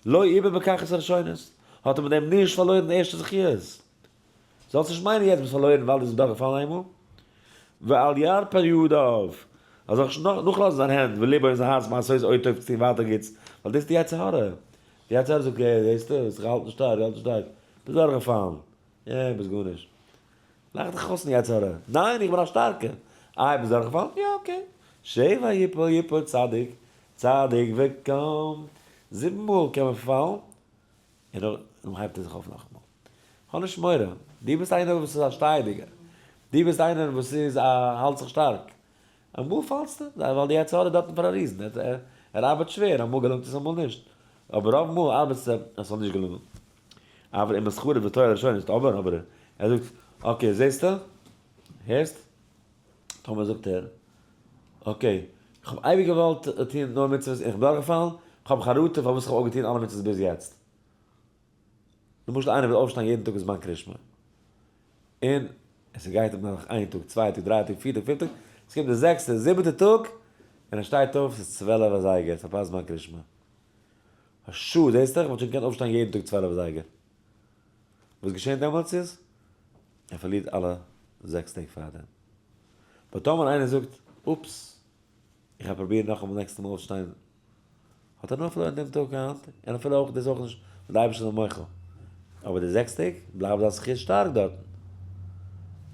לא איבד בכך את הראשונות, האט ער מיט דעם נישט פארלוירן די ערשטע זכיות. זאלסט נישט מיינען יעצט ביסט פארלוירן ווייל דו ביסט דורכגעפאלן איינמאל. ואל ירפה ידיו, ער זאל נישט נאכלאזן זיין הענט וליבו און זיין הארץ מעשות עוד טוב צו טון ווייטער גוטס, ווייל דאס איז די יצר הרע. די יצר הרע זאגט, אה, זעסטו, האסט זיך געהאלטן שטארק, געהאלטן שטארק, ביסט דורכגעפאלן, אה, ביסט גארנישט. לאך דיך אויס פון יצר הרע, ניין, איך בין א שטארקער. איי, ביסט דורכגעפאלן? יא, okay. שבע יפול יפול צדיק, צדיק וקם. זיבן מאל קען מען פאלן, און נאכדעם הייבט ער זיך אויף נאכאמאל. האב נישט מורא, דו ביסט איינער וואס איז א שטייעדיגער, דו ביסט איינער וואס איז א האלט זיך שטארק, אמאל פאלסטו, ווייל די יצר הרע איז דארטן פאר א reason, ער ארבעט שווער, אמאל געלונגט עס אמאל נישט, אבער רוב מאל ארבעט עס אז ס'זאל נישט געלונגען. אבל אם מתחרט וטועה על הראשונות, אבער אבער ער זאגט, okay זעסטו? הערסט? טאמער זאגט ער, okay, איך האב אייביג געוואלט טון נאר מצוות און איך בין דורכגעפאלן, איך האב חרטה פארוואס איך האב אפגעטון אלע מצוות ביז יעצט. למשל איינער וויל אויפשטיין יעדן טאג זמן קרישמע, און עס גייט אים נאך איין טאג, צוויי טאג, דריי טאג, פיר טאג, פינף טאג, עס קומט די זעקסטע, זיבעטע טאג, און ער שטייט אויף, עס איז 12 אזייגער, עס פארפאסט זמן קרישמע. א שעה, זעסט דאך, איך וואלט שוין געקענט אויפשטיין יעדן טאג 12 אזייגער. וואס געשענט דעמאלטס איז, ער פארלירט אלע זעקס טעג פארדעם. but טאמער איינער זאגט, oops, איך גיי פרובירן נאכאמאל נעקסטע מאל אויפשטיין. האט ער נאר פארלוירן דעם טאג היינט, און אפילו אויך דאס אויך נישט, ווייל די אייבערשטער איז מוחל. אבער די זעקס טעג בלייבט דיין זכות שטארק דארטן.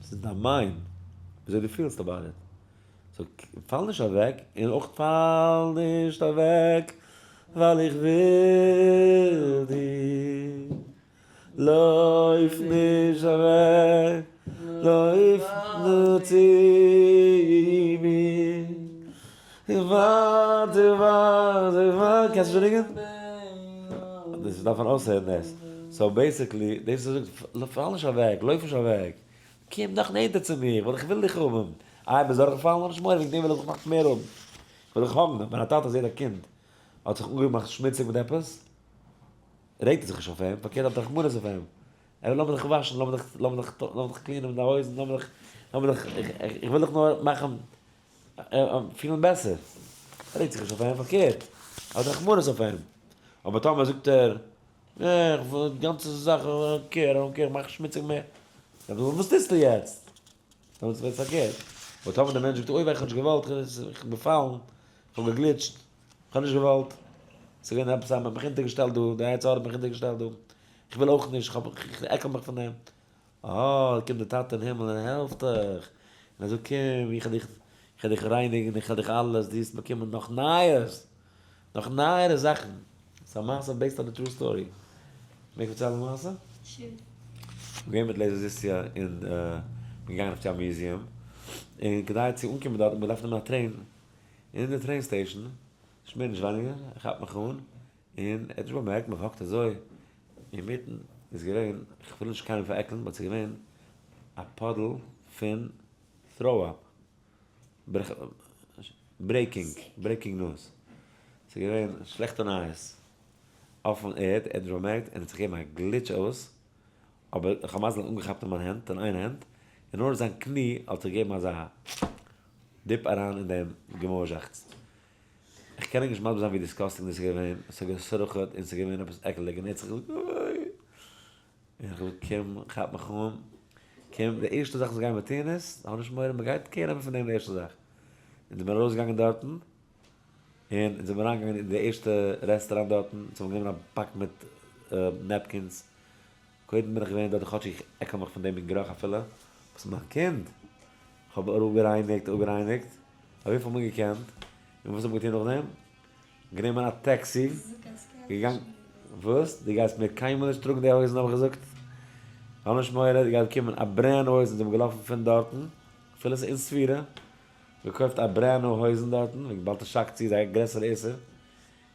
ס'איז דיין mind וויאזוי דו פילסט about it. So פאל נישט אוועק, און אויך פאל נישט אוועק, ווייל איך וויל דיר. לויף נישט אוועק, לויף נאר צו מיר. איך ווארט, איך ווארט, איך ווארט, קענסט נישט זינגען? דאס דארף מען אויסהערן דאס. So basically, דאס איז זאגט, פאל נישט אוועק, לויף נישט אוועק. קום נאך נענטער צו מיר, ווייל איך וויל דיך האבן. איי, ביסט דורכגעפאלן? האב נישט מורא, וועגן דעם וויל איך דיך נאך מער האבן. איך וויל דיך האבן. ווען א טאטע זעט א קינד האט זיך אנגעמאכט שמוציג מיט עפעס, רעגט ער זיך נישט אויף אים, פארקערט האט ער רחמנות אויף אים. ער וויל לאמיר דיך וואשן, לאמיר דיך, לאמיר דיך, לאמיר דיך clean ען מיט די הויזן, לאמיר דיך, לאמיר דיך, איך וויל דיך נאר מאכן פילן בעסער. ער רעגט זיך נישט אויף אים, פארקערט, ער האט רחמנות אויף אים. אבער טאמער זאגט ער, איך וויל די גאנצע זאך, I don't care, I don't care, מאך שמוציג מער. וואס טוסטו יעצט? דעמאלטס ווערט פארקערט. אבער טאמער דער מענטש זאגט, אוי וויי איך האב נישט געוואלט, איך בין געפאלן, איך האב געגליטשט, איך האב נישט געוואלט, ס'איז געווען עפעס א, מ'האט מיך אונטערגעשטעלט דא, די יצר הרע האט מיך אונטערגעשטעלט דא, איך וויל אויך נישט, איך עקל מיך פון דעם. אה, קומט דער טאטע אין הימל און העלפט דיך, און ער זאגט, קום, איך וועל דיך, איך וועל דיך רייניגן, איך וועל דיך אלעס, דו וועסט באקומען נאך נייעס, נאך נייערע זאכן. ס'איז א מעשה based on a true story. מעג איך פארציילן די מעשה? Sure. כ'בין געווען מיט לעזער זיסיא און כ'בין געגאנגען אויף צו א museum, און כדי צו אנקומען דארט האט מען געדארפט נעמען א train, און אין די train station, נישט מער נישט ווייניגער, ער כאפט מיך אן, און ער האט נישט באמערקט, מען וואקט אזוי אינמיטן, איז געווען, כ'וויל נישט קיינעם פארעקלן, but ס'איז געווען א puddle פון throw up, breaking, breaking news, ס'איז געווען שלעכטע נייעס אויפן ערד, ער האט נישט באמערקט און האט זיך געגעבן א גליטש אויס, אבער איך האב מזל אנגעכאפט אין מיין הענט, אין איין הענט, און נאר זיין קני האט זיך געגעבן אזא dip אריין אין דעם געמויזשעכץ. איך קען ענק נישט מסביר זיין ווי disgusting דאס איז געווען, עס האט געסרח'עט און עס איז געווען עפעס עקלדיג און ער האט זיך געזאגט אוי! און איך זאג קום כאפ מיך אן, קום, די ערשטע זאך וואס גייען מיר טון איז, האב נישט מורא, מען גייט care נעמען פון דעם די ערשטע זאך. אונז זעמיר ארויסגעגאנגען דארטן, און אונז זעמיר אריינגעגאנגען אין די ערשטע רעסטוראנט דארטן, אונז האבן גענומען א פאק מיט napkins, קודם בין איך געווען דארט כאטש איך עקל מיך פון דעם מין גערוך אפילו, וואס מיין קינד, איך האב אפגערייניגט אפגערייניגט, אויף וויפיל מ'האט געקענט, און וואס האט מען געטון נאכדעם? גענומען א טעקסי, געגאנגען, וואס? דו גייסט מיר קיינמאל נישט טראגן די הויזן האב איך געזאגט, האב נישט מורא, דו גייסט באקומען א brand new הויזן, זיי זענען געלאפן פון דארטן, אפילו עס איז אין ספירה, געקויפט א brand new הויזן דארטן, וועגן בל תשקצו איז א גרעסערע איסור,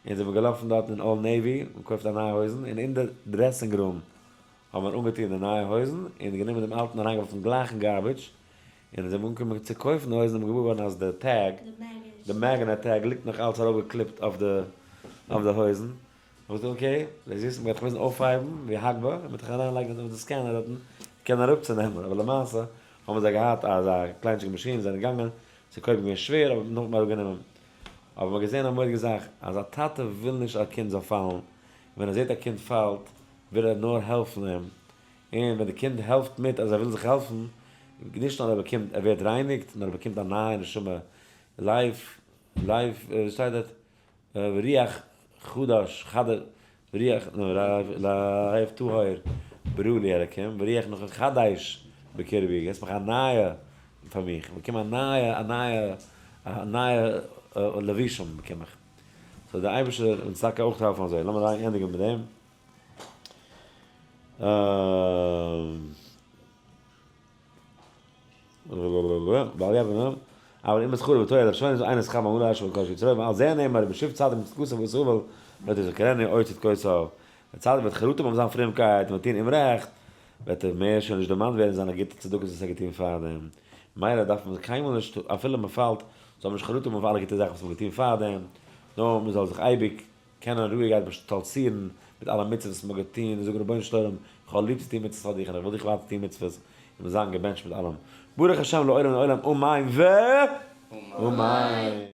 און זענען געלאפן דארטן אין Old Navy און געקויפט א נייע הויזן, און אין די dressing room האבן מיר אנגעטון די נייע הויזן, און גענומען דעם אלטן אריינגעווארפן גלייך אין garbage, און זיי האבן אנגעקומען צו קויפן די הויזן איז מען געוואר געווארן אז די tag, די magnet tag ליגט נאך אלץ ארויפגעקליפט אויף די אויף די הויזן, האב איך געזאגט okay, דאס איז, מ'גייט דאך מוזן אויפהייבן ווי הגבה, און מ'וועט דאך אריינלייגן אויף די scanner דארטן, קענען אראפצונעמען, אבער למעשה האבן זיי געהאט אזא קליינטשיגע מאשין, זיי זענען געגאנגען, ס'איז קודם געווען שווער אבער נאכדעם אראפגענומען. אבער מ'האט געזען א מורא'דיגע זאך, אז א טאטע וויל נישט א קינד זאל פאלן, ווען ער זעט א קינד פאלט, וויל ער נאר העלפן אים, און ווען די קינד העלפט מיט אז ער וויל זיך העלפן, נישט נאר ער באקומט, ער ווערט רייניגט, נאר ער באקומט א נייע נשמה, life, life, ווי שטייט דארט, רוח חדש, חדש, רוח, לב טהור ברא לי אלקים, ורוח נכון חדש בקרבי, געסט מיך א נייע פאר מיך, איך באקום א נייע, א נייע, א נייע לבושים באקום איך. So דער אייבערשטער זאל אונז טאקע אויך העלפן אזוי. לאמיר ענדיגן מיט דעם. אבל אם זכור בתורה לשונות אין שכר בעמלו אשר בכל שיצרו ועל זה נאמר בשוב צדיק מצדקתו ועשו אבל לא תזכרנו אוי צדקותיו. דער צדיק וועט חרטה האבן אויף זיין פרומקייט און וועט טון אומרעכט, וועט ער מער שוין נישט דערמאנט ווערן זיינע גוטע צדקות וואס ער האט געטון פארדעם. מילא דארף מען קיינמאל נישט, אפילו מען פאלט, זאל מען נישט חרטה האבן אויף אלע גוטע זאכן וואס מען האט געטון פארדעם, נאר מען זאל זיך אייביג קענען רואיגערהייט שטאלצירן מיט אלע מצוות וואס מ'האט געטון און זאגן רבונו של עולם איך האב ליב צו טון מצוות פאר דיך און איך וויל דיך ווייטער טון מצוות און מיר זיין געבענטשט מיט אלעם ברוך השם לעולם לעולם אמן ואמן.